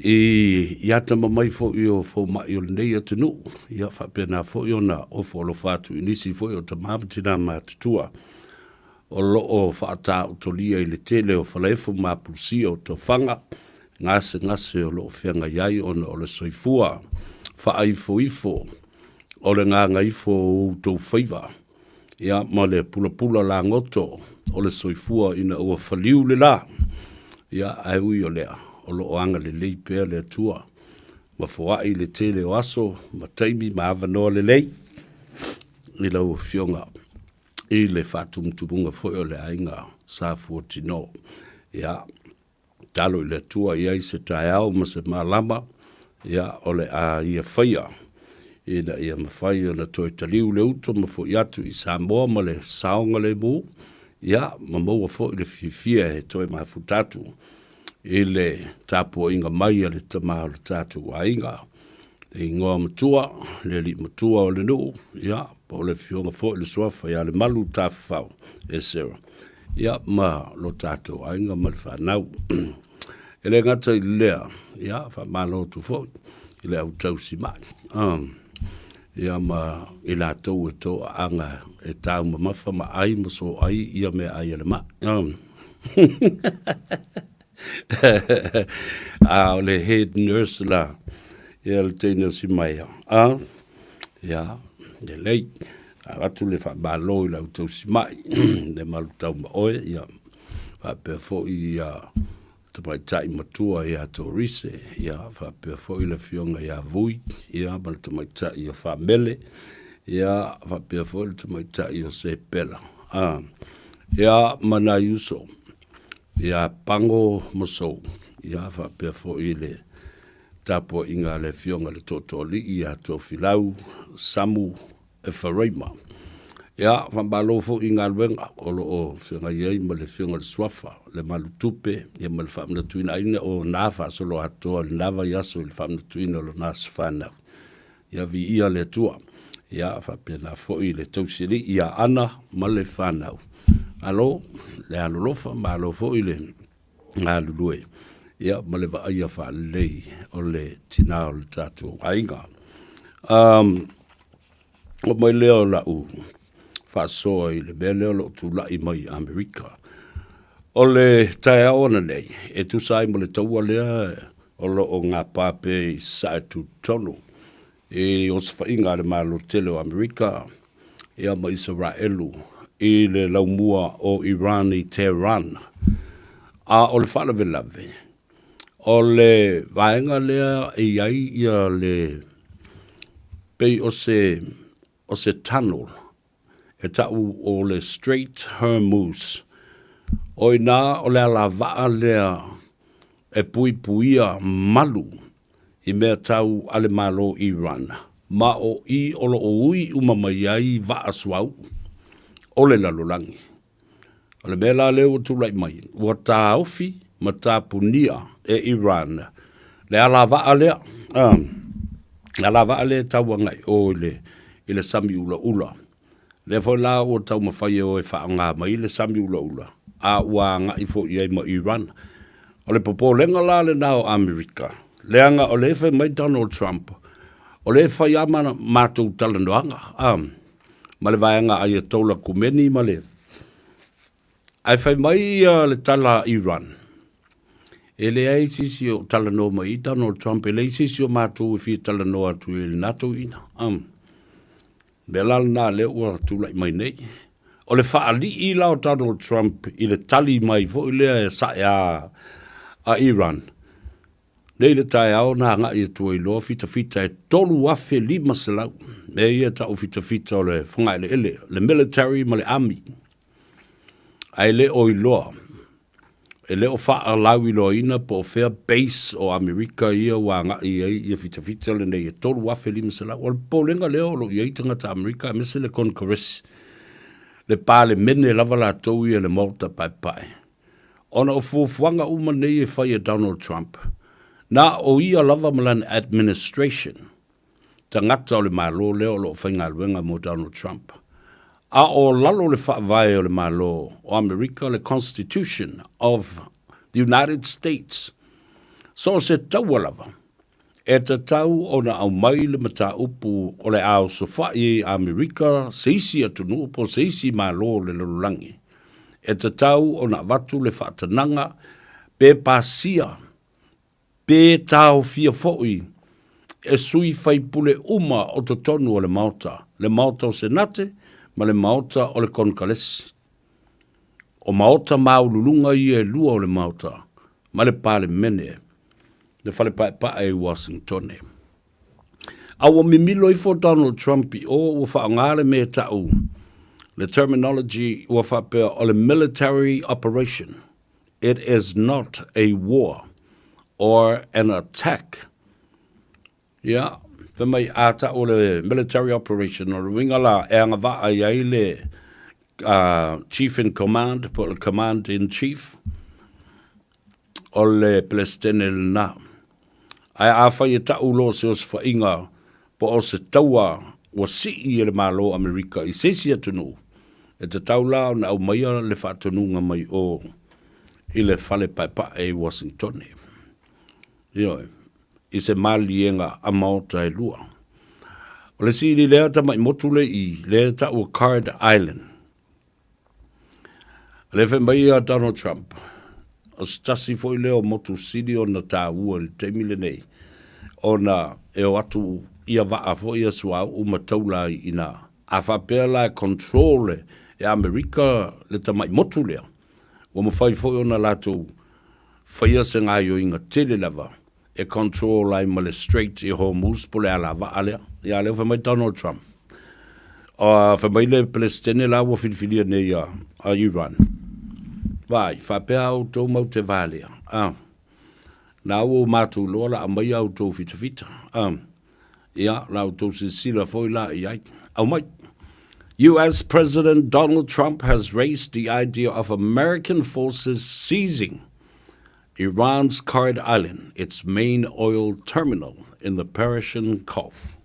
i atamamai foi o fomai o lenei atunuu, ia faapena foi ona ofo alofa atu i nisi foi o tama ma tina matutua o lo o faataotolia i le tele o falaefu ma apulusia o tofaga gasegase o lo o feagai ai ona o le soifua faaifoifo o le gagaifo o outou faiva. ia ma le pulapula lagoto o le soifua ina ua faliu le la. Ia, ae ui o lea, o lo o agalelei pea le Atua ma foai le tele o aso ma taimi ma avanoa lelei i lau Afioga i le faatumutumuga foi o le aiga Sa Fuatino. Ia, Tatalo i le Atua i ai se taeao ma se malama, ia, o le a ia faia ina ia mafai ona toe taliu le uto ma foi atu i Samoa ma le saogalemu, ia, ma maua foi le fiafia e toe mafuta atu i le tapuaiga mai a le tama o le tatou aiga, le igoa matua, le alii matua o le nuu, ia, po o le afioga foi i le suafa ia Lemalu Tafafao Esera. ia ma lo tatou aiga ma le fanau. E le gata i lea, ia faamalo atu foi i le au tausi mai. Ia ma i latou e toaaga e taumamafa ma ai ma soai ia meaai a le mai. A o le head nurse la, ia le teine o Simaia. Ia, lelei. Avatu le faamalo i lau tausimai, le malutau ma oe, ia faapea foi ia tamaitai matua ia Torise, ia faapea foi le afioga ia Vui, ia ma le tamaitai ia Faamele, ia faapea foi le tamaitai o Sepela, ia ma nai uso ia Pago ma Sou, ia faapea foi le tapuaiga a le Afioga i le Tootooalii ia Tofilau Samu Efaraima. Ia, faamalo foi i galuega o lo o feagai ai ma le Afioga i le Suafa, le Malutupe, ia ma le faamanatuina aiga o na faasoloatoa i lena vaiaso i le faamanatuina o lona aso fanau. Ia viia le Atua. Ia faapena foi le tausialii ia Ana ma le fanau. Malo le alolofa, malo foi le galulue ia ma le vaaia faalelei o le tinā o le tatou aiga. Oo mai lea o lau faasoa i le mea lea o lo o tulai mai i Amerika. O le taeao ananei e tusa ai ma le taua lea o lo o gapa pea i Sasae Tutotonu i osofaiga a le Malo tele o Amerika ia ma Isaraelu i le laumua o Iran i Tehran. A o le faalavelave, o le vaega lea e i ai ia le pei o se o se tunnel e ta'u o le Strait Hormuz. O i ina o le alavaa lea e puipuia malu i mea tau a le Malo Iran, ma o i o lo o ui uma mai ai vaa suauu o le lalolagi. O le mea la lea ua tulai mai, ua taofi ma tapunia e Iran le alavaa lea, le alavaa lea e tau agai o i le, i le sami ulaula. Lea foi la ua taumafai e o e faaaoga mai le sami ulaula, a ua agai foi i ai ma Iran. O le popolega la lena o Amerika, leaga o lea e fai mai Donald Trump, o lea e fai lava ma matou talanoaga, ma le vaega Ayatollah Khomeini ma le... Ae fai mai ia le tala a Iran, E leai se isi o talanoa mai i Donald Trump, e leai se isi o matou e fia talanoa atu i lena toeaina. Um, mea la lena lea ua tulai mai nei. O le faalii la o Donald Trump i le tali mai foi lea e sae a, a Iran, nei le taeao na agai atu ai loa fitafita e 3,500 mea ia e tau fitafita o le fogaeleele, le military ma le army. Ae le o iloa E le o faalauiloaina po o fea base o Amerika ia ua agai i ai ia fitafita lenei e 3,500. O le popolega lea o lo o i ai tagata Amerika aemaise le Konekaresi, le Palemene lava latou ia i le Maota Paepae, ona o fuafuaga uma nei e fai e Donald Trump, na o ia lava ma lana administration tagata o le Malo lea o lo o faigaluega mo Donald Trump. A o lalo le faavae o le Malo o Amerika, le Constitution of the United States, so o se taua lava e tatau ona aumai le mataupu o le a osofai ai Amerika se isi atunuu po o se isi Malo o le lalolagi. E tatau ona avatu le faatanaga pe pasia Pe taofia foi e sui faipule uma o totonu o le Maota, le Maota o Senate ma le Maota o le Konekaresi. O Maota māululuga ia e lua o le Maota ma le Palemene, le Fale Paepae i Uasingitone. A ua mimilo ifo Donald Trump i o ua faaaoga le mea e ta'u le terminology ua faapea o le military operation. It is not a war or an attack. Ia, fai mai a ta'u o le military operation, o le uiga la e agavaa i ai le chief in command po o le command in chief o le Peresetene lena. Ae afai e ta'u loa se osofaiga po o se taua ua sii e le Malo o Amerika i se isi atunuu, e tatau la ona aumaia le faatonuga mai o i le fale paepae i Uasingitone. Ioe, i se maliega a maota e lua. O le sili lea tamai motu le i, lea e ta'u o Card Island. O lea fai mai a Donald Trump, o se tasi foi lea o motu sili ona taua i le taimi lenei, ona e o atu ia vaa foi ia suauu ma taula ai i ina. A faapea la e control e Amerika le tamai motu lea, ua mafai foi ona latou faia se gaoioiga tele lava e control ai ma le Strait i Hormuz po o le alavaa lea. Ia lea ua fai mai Donald Trump. Uh, fai mai le Pelesitene la ua filifilia nei a, a Iran. Vai, faapea a outou mau te vā lea. Ah. Na ua matou loa la aumai a outou fitafita. Ah. Ia, la outou silasila foi la i ai. Aumai. US President Donald Trump has raised the idea of American forces seizing Iran's Kharg Island, its main oil terminal in the Persian Gulf.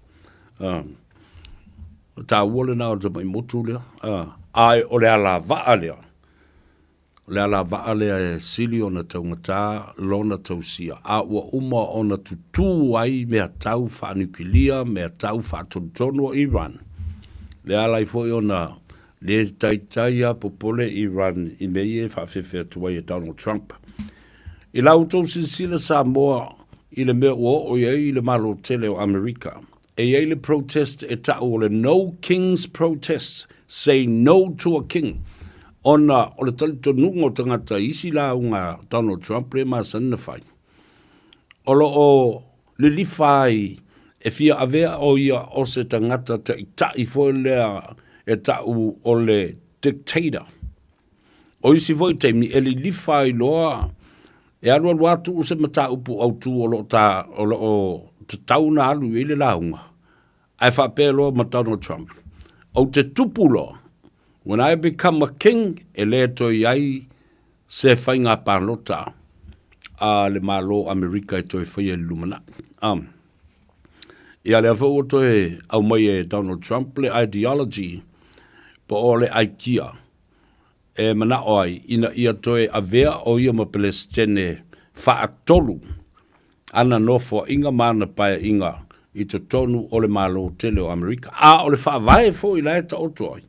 Um, taua lena o tamai motu lea. Uh, ai, o le ala vaa lea. O le ala vaa lea e sili ona taugatā lona tausia. A ua uma ona tutū ai mea tau faaniukilia, mea tau faatonutonu o Iran. Le ala ai foi ona Le taitai a popole Iran i mea ia e faafefe atu ai e Donald Trump. I la outou silasila Samoa i le mea ua oo i ai le Malo tele o Amerika, e i ai le protest e ta'u o le No Kings Protest, Say No to a King, ona o le talitonuga o tagata i isi lauga a Donald Trump lea e masani na fai. O lo o lilifa ai e fia avea o ia o se tagata taʻitaʻi foi lea e taʻu o le dictator. O isi foi taimi e lilifa ai loa e alualu a tuu se mataupu autu o lo o ta, o lo o tatau ona alu i ai le lauga, ae faapea loa ma Donald Trump, Ou te tupu loa, when I become a king, e le toe i ai se faiga palota a le Malo o Amerika e toe faia i le lumanai. Um, ia lea foi ua toe aumai e Donald Trump le ideology po o le aikia e manao ai ina ia toe avea o ia ma Pelesitene faatolu ana nofoaiga ma ana paeaiga i totonu o le Malo tele o Amerika. A o le faavae foi la e taoto ai,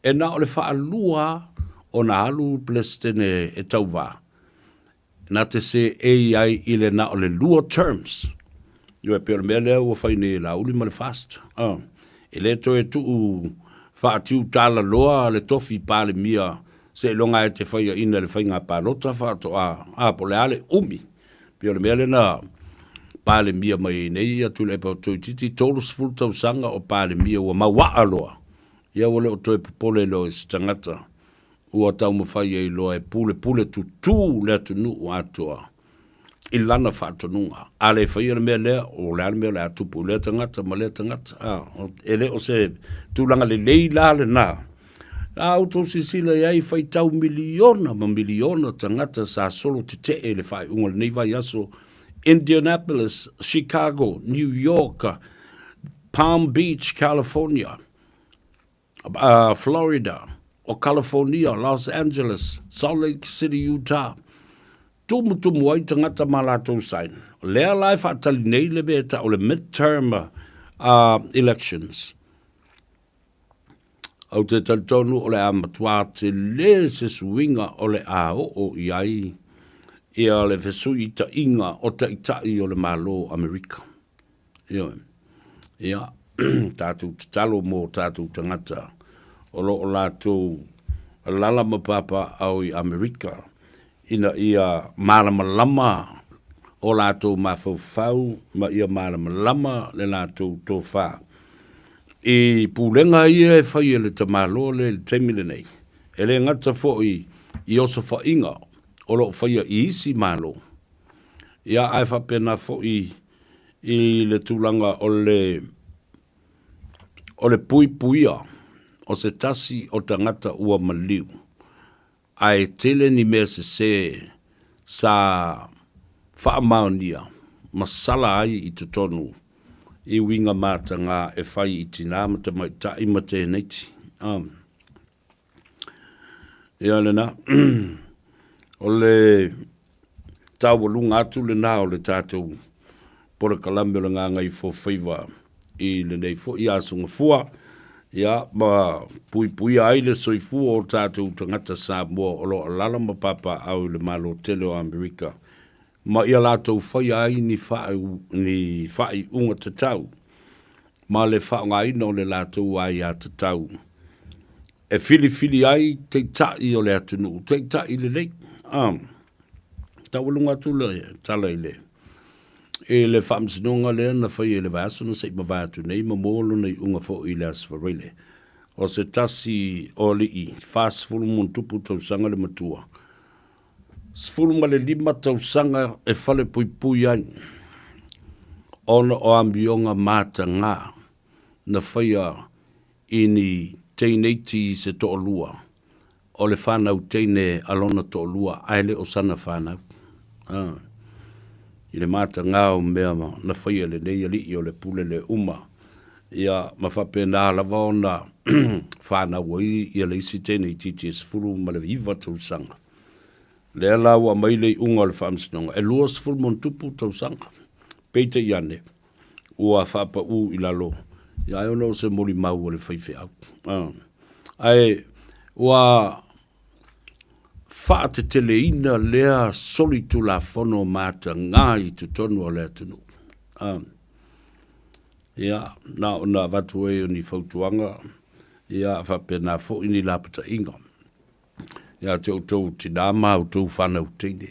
e na o le faalua ona alu Pelesitene e tauvā. na te seei ai i le na o le lua terms. Ioe, pei o le mea lea ua fai nei e Laauli ma le FAST. E le toe tuu faatiutalaloa le tofi Palemia seiloga e te faiaina i le faiga palota faatoa, a, po o le a le umi. Pei o le mea lea na Palemia mai ai nei ia Tuilaepa toeitiiti 30 tausaga o Palemia ua mauaa loa, ia ua le o toe popole loa i se tagata ua taumafai ai loa e pulepule tutū le atunuu atoa i lana faatonuga. A le faia le mea lea, o le a le mea o le a tupu i lea tagata ma lea tagata? A, e le o se tulaga lelei la lena. A outou silasila i ai, faitau miliona ma miliona tagata sa solo tetee i le faaiuga o lenei vaiaso, Indianapolis, Chicago, New York, Palm Beach, California, Florida, o Kalafonia, Los Angeles, Salt Lake City, Utah, tumutumu ai tagata ma latou sign. O lea la e faatali nei le mea e tau o le midterm elections. Ou te talitonu o le a matua tele se suiga o le a oo i ai ia le fesuitaʻiga o taitai o le Malo o Amerika. Ioe. Ia, tatou tatalo mo tatou tagata o lo o latou alala ma papaaao i Amerika ina ia malamalama o latou mafaufau ma ia malamalama le latou tofa i pulega ia e fai e le tamaloa lea i le taimi lenei. E le gata foi i osofaiga o lo o faia i isi Malo, ia ae faapena foi i le tulaga o le o le puipuia o se tasi o tagata ua maliu, ae tele ni mea sese sa faamaonia ma sala ai i totonu i uiga mataga e fai i tinā ma tamaitai ma tēneiti. Ia lena. O le taualuga atu lena o le tatou polokalame o le Gagaifofaiva i lenei foi aso Gafua, ia, ma puipuia ai le soifua o tatou tagata Samoa o lo o alaala ma papaaao i le Malo tele o Amerika, ma ia latou faia ai ni ni faaiuga tatau ma le faaaogaina o le latou aiatatau e filifili ai taitai o le atunuu, taitai lelei. A, taualuga atu le tala i le i le faamasinoga lea na faia i le vaiaso na se i mavae atu nei ma maua lona iuga foi i le Aso Faraile. O se tasi o alii 40+ tausaga le matua, 15 tausaga e falepuipui ai ona o amioga mataga na faia i ni teineiti se toalua o le fanau teine a lona toalua ae le o sana fanau. A, i le mataga o mea na faia e lenei alii o le pule le uma, ia ma faapena lava ona fanau ai ia le isi teineitiiti e 19 tausaga. Lea la ua aumai le iuga o le faamasinoga, e 20+ tausaga. Peitai ane, ua faapaū i lalo, ia ai ona o se molimau a le faifeau. Ae ua faateteleina lea solitulafono mataga i totonu o le atunuu. Ia, na ona avatu ai o ni fautuaga, ia faapena foi ni lapataiga ia te outou tinā ma outou fanau teine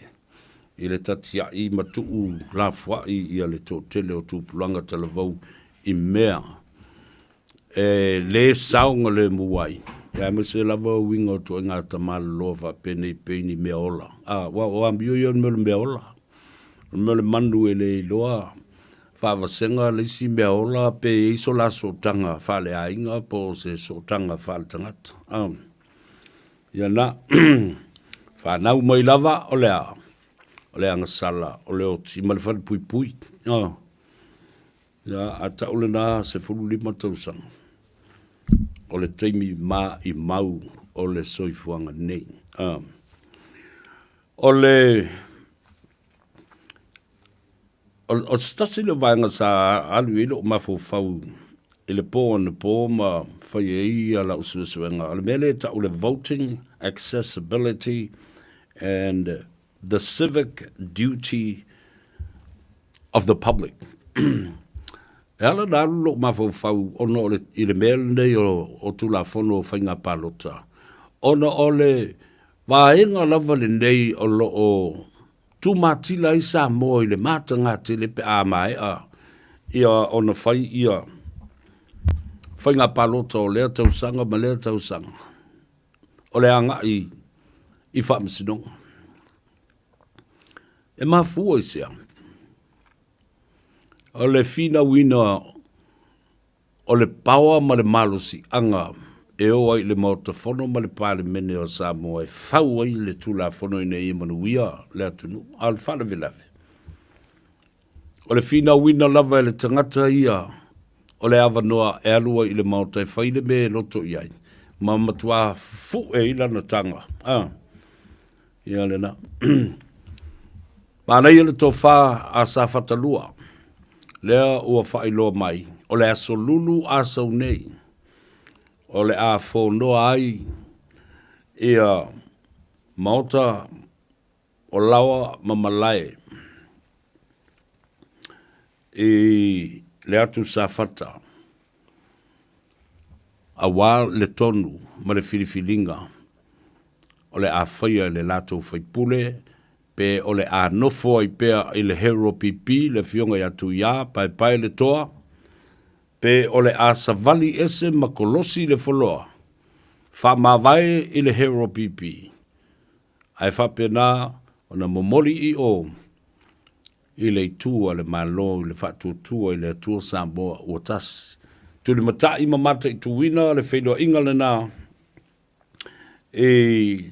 i le tatia'i ma tuu lafoa'i ia le toatele o tupulaga talavou i mea e lē saogalemu ai, aemaise lava uiga o ituaiga tamāloloa faapenei pei ni meaola. A, aua o amio ia o le mea o le meaola, o le mea o le manu e le iloa faavasega le isi meaola pe i ai so la sootaga faaleaiga po o se sootaga faaletagata. A. Ia na, fanau mai lava o le a? O le agasala, o le oti ma le falepuipui. Oh. Ia, a tau lena 15 tausaga, o le taimi maimau o le soifuaga nei. Ah. O le O se tasi lea o vaega sa alu i ai lou mafaufau i le po anapo ma fai ai lau suesuega, o le mea lea e tau o le Voting Accessibility and. The Civic Duty of the Public. E ala na alu lou mafaufau ona o le, i le mea lenei o, o Tulafono o Faiga Palota, ona o le vaega lava lenei o lo o tumatila ai Samoa i le mataga tele pe a maea ia ona fai ia faiga palota o lea tausaga ma lea tausaga o le agai i faamasinoga. E mafua i se a? O le finauina o le paoa ma le malosiaga e o ai i le Maota Fono ma le Palemene o Samoa e fau ai le Tulafono ina ia manuia le atunuu. A o le faalavelave, o le finauina lava e le tagata ia o le avanoa e alu ai i le Maota e fai le mea e loto i ai, ma matua fue ai lana taga. A, ia lena. Manaia le tofa a Safata 2, lea ua faailoa mai, o le aso Lulu Asau nei, o le a fonoa ai ia Maota o Laoa ma Malae i le atu Safata, aua le tonu ma le filifiliga o le a faia e le latou faipule pe o le a nofo ai pea i le Hero PP le afioga ia Tuiā Paepae le Toa, pe o le a savali ese ma kolosi le foloa faamavae i le Hero PP, ae faapena ona momoli i o i le itu a le Malo i le faatuatua i le Atua Samoa ua tasi. Tulimatai ma mataituina le feiloaiga lena i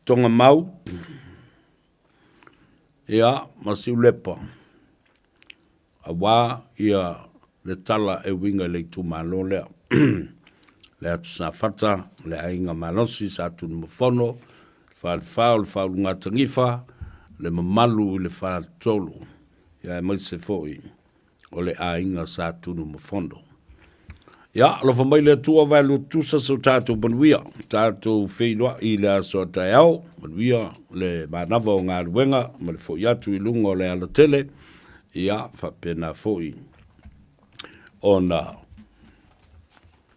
Togamau, ia, ma Siulepa, aua ia le tala e uiga i le itumalo lea. Le Atu Safata, le Aiga Malosi Sa Tunumafono, le Falefa o le Faaulugatanifa, le mamalu i le Faletolu, ia aemaise foi o le aiga Sa Tunumafono. Ia, alofa mai le Atua vaelua tutusa so tatou manuia, tatou feiloai i le aso a taeao, manuia le manava o galuega ma le foi atu i luga o le alatele, ia, faapena foi ona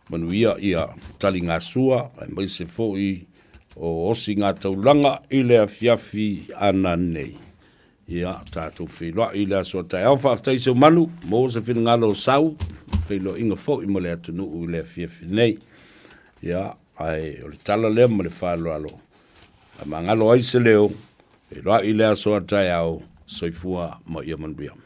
manuia ia taligasua, aemaise foi o osiga taulaga i le afiafi ana nei. Ia, tatou feiloai i le aso a taeao. Faafetai Seumanu, maua se finagalo o sau, feiloaiga foi ma le atunuu i le afiafi nei. Ia, ae o le tala lea ma le faaaloalo, faamagalo ai se leo, feiloai i le aso a taeao, soifua ma ia manuia.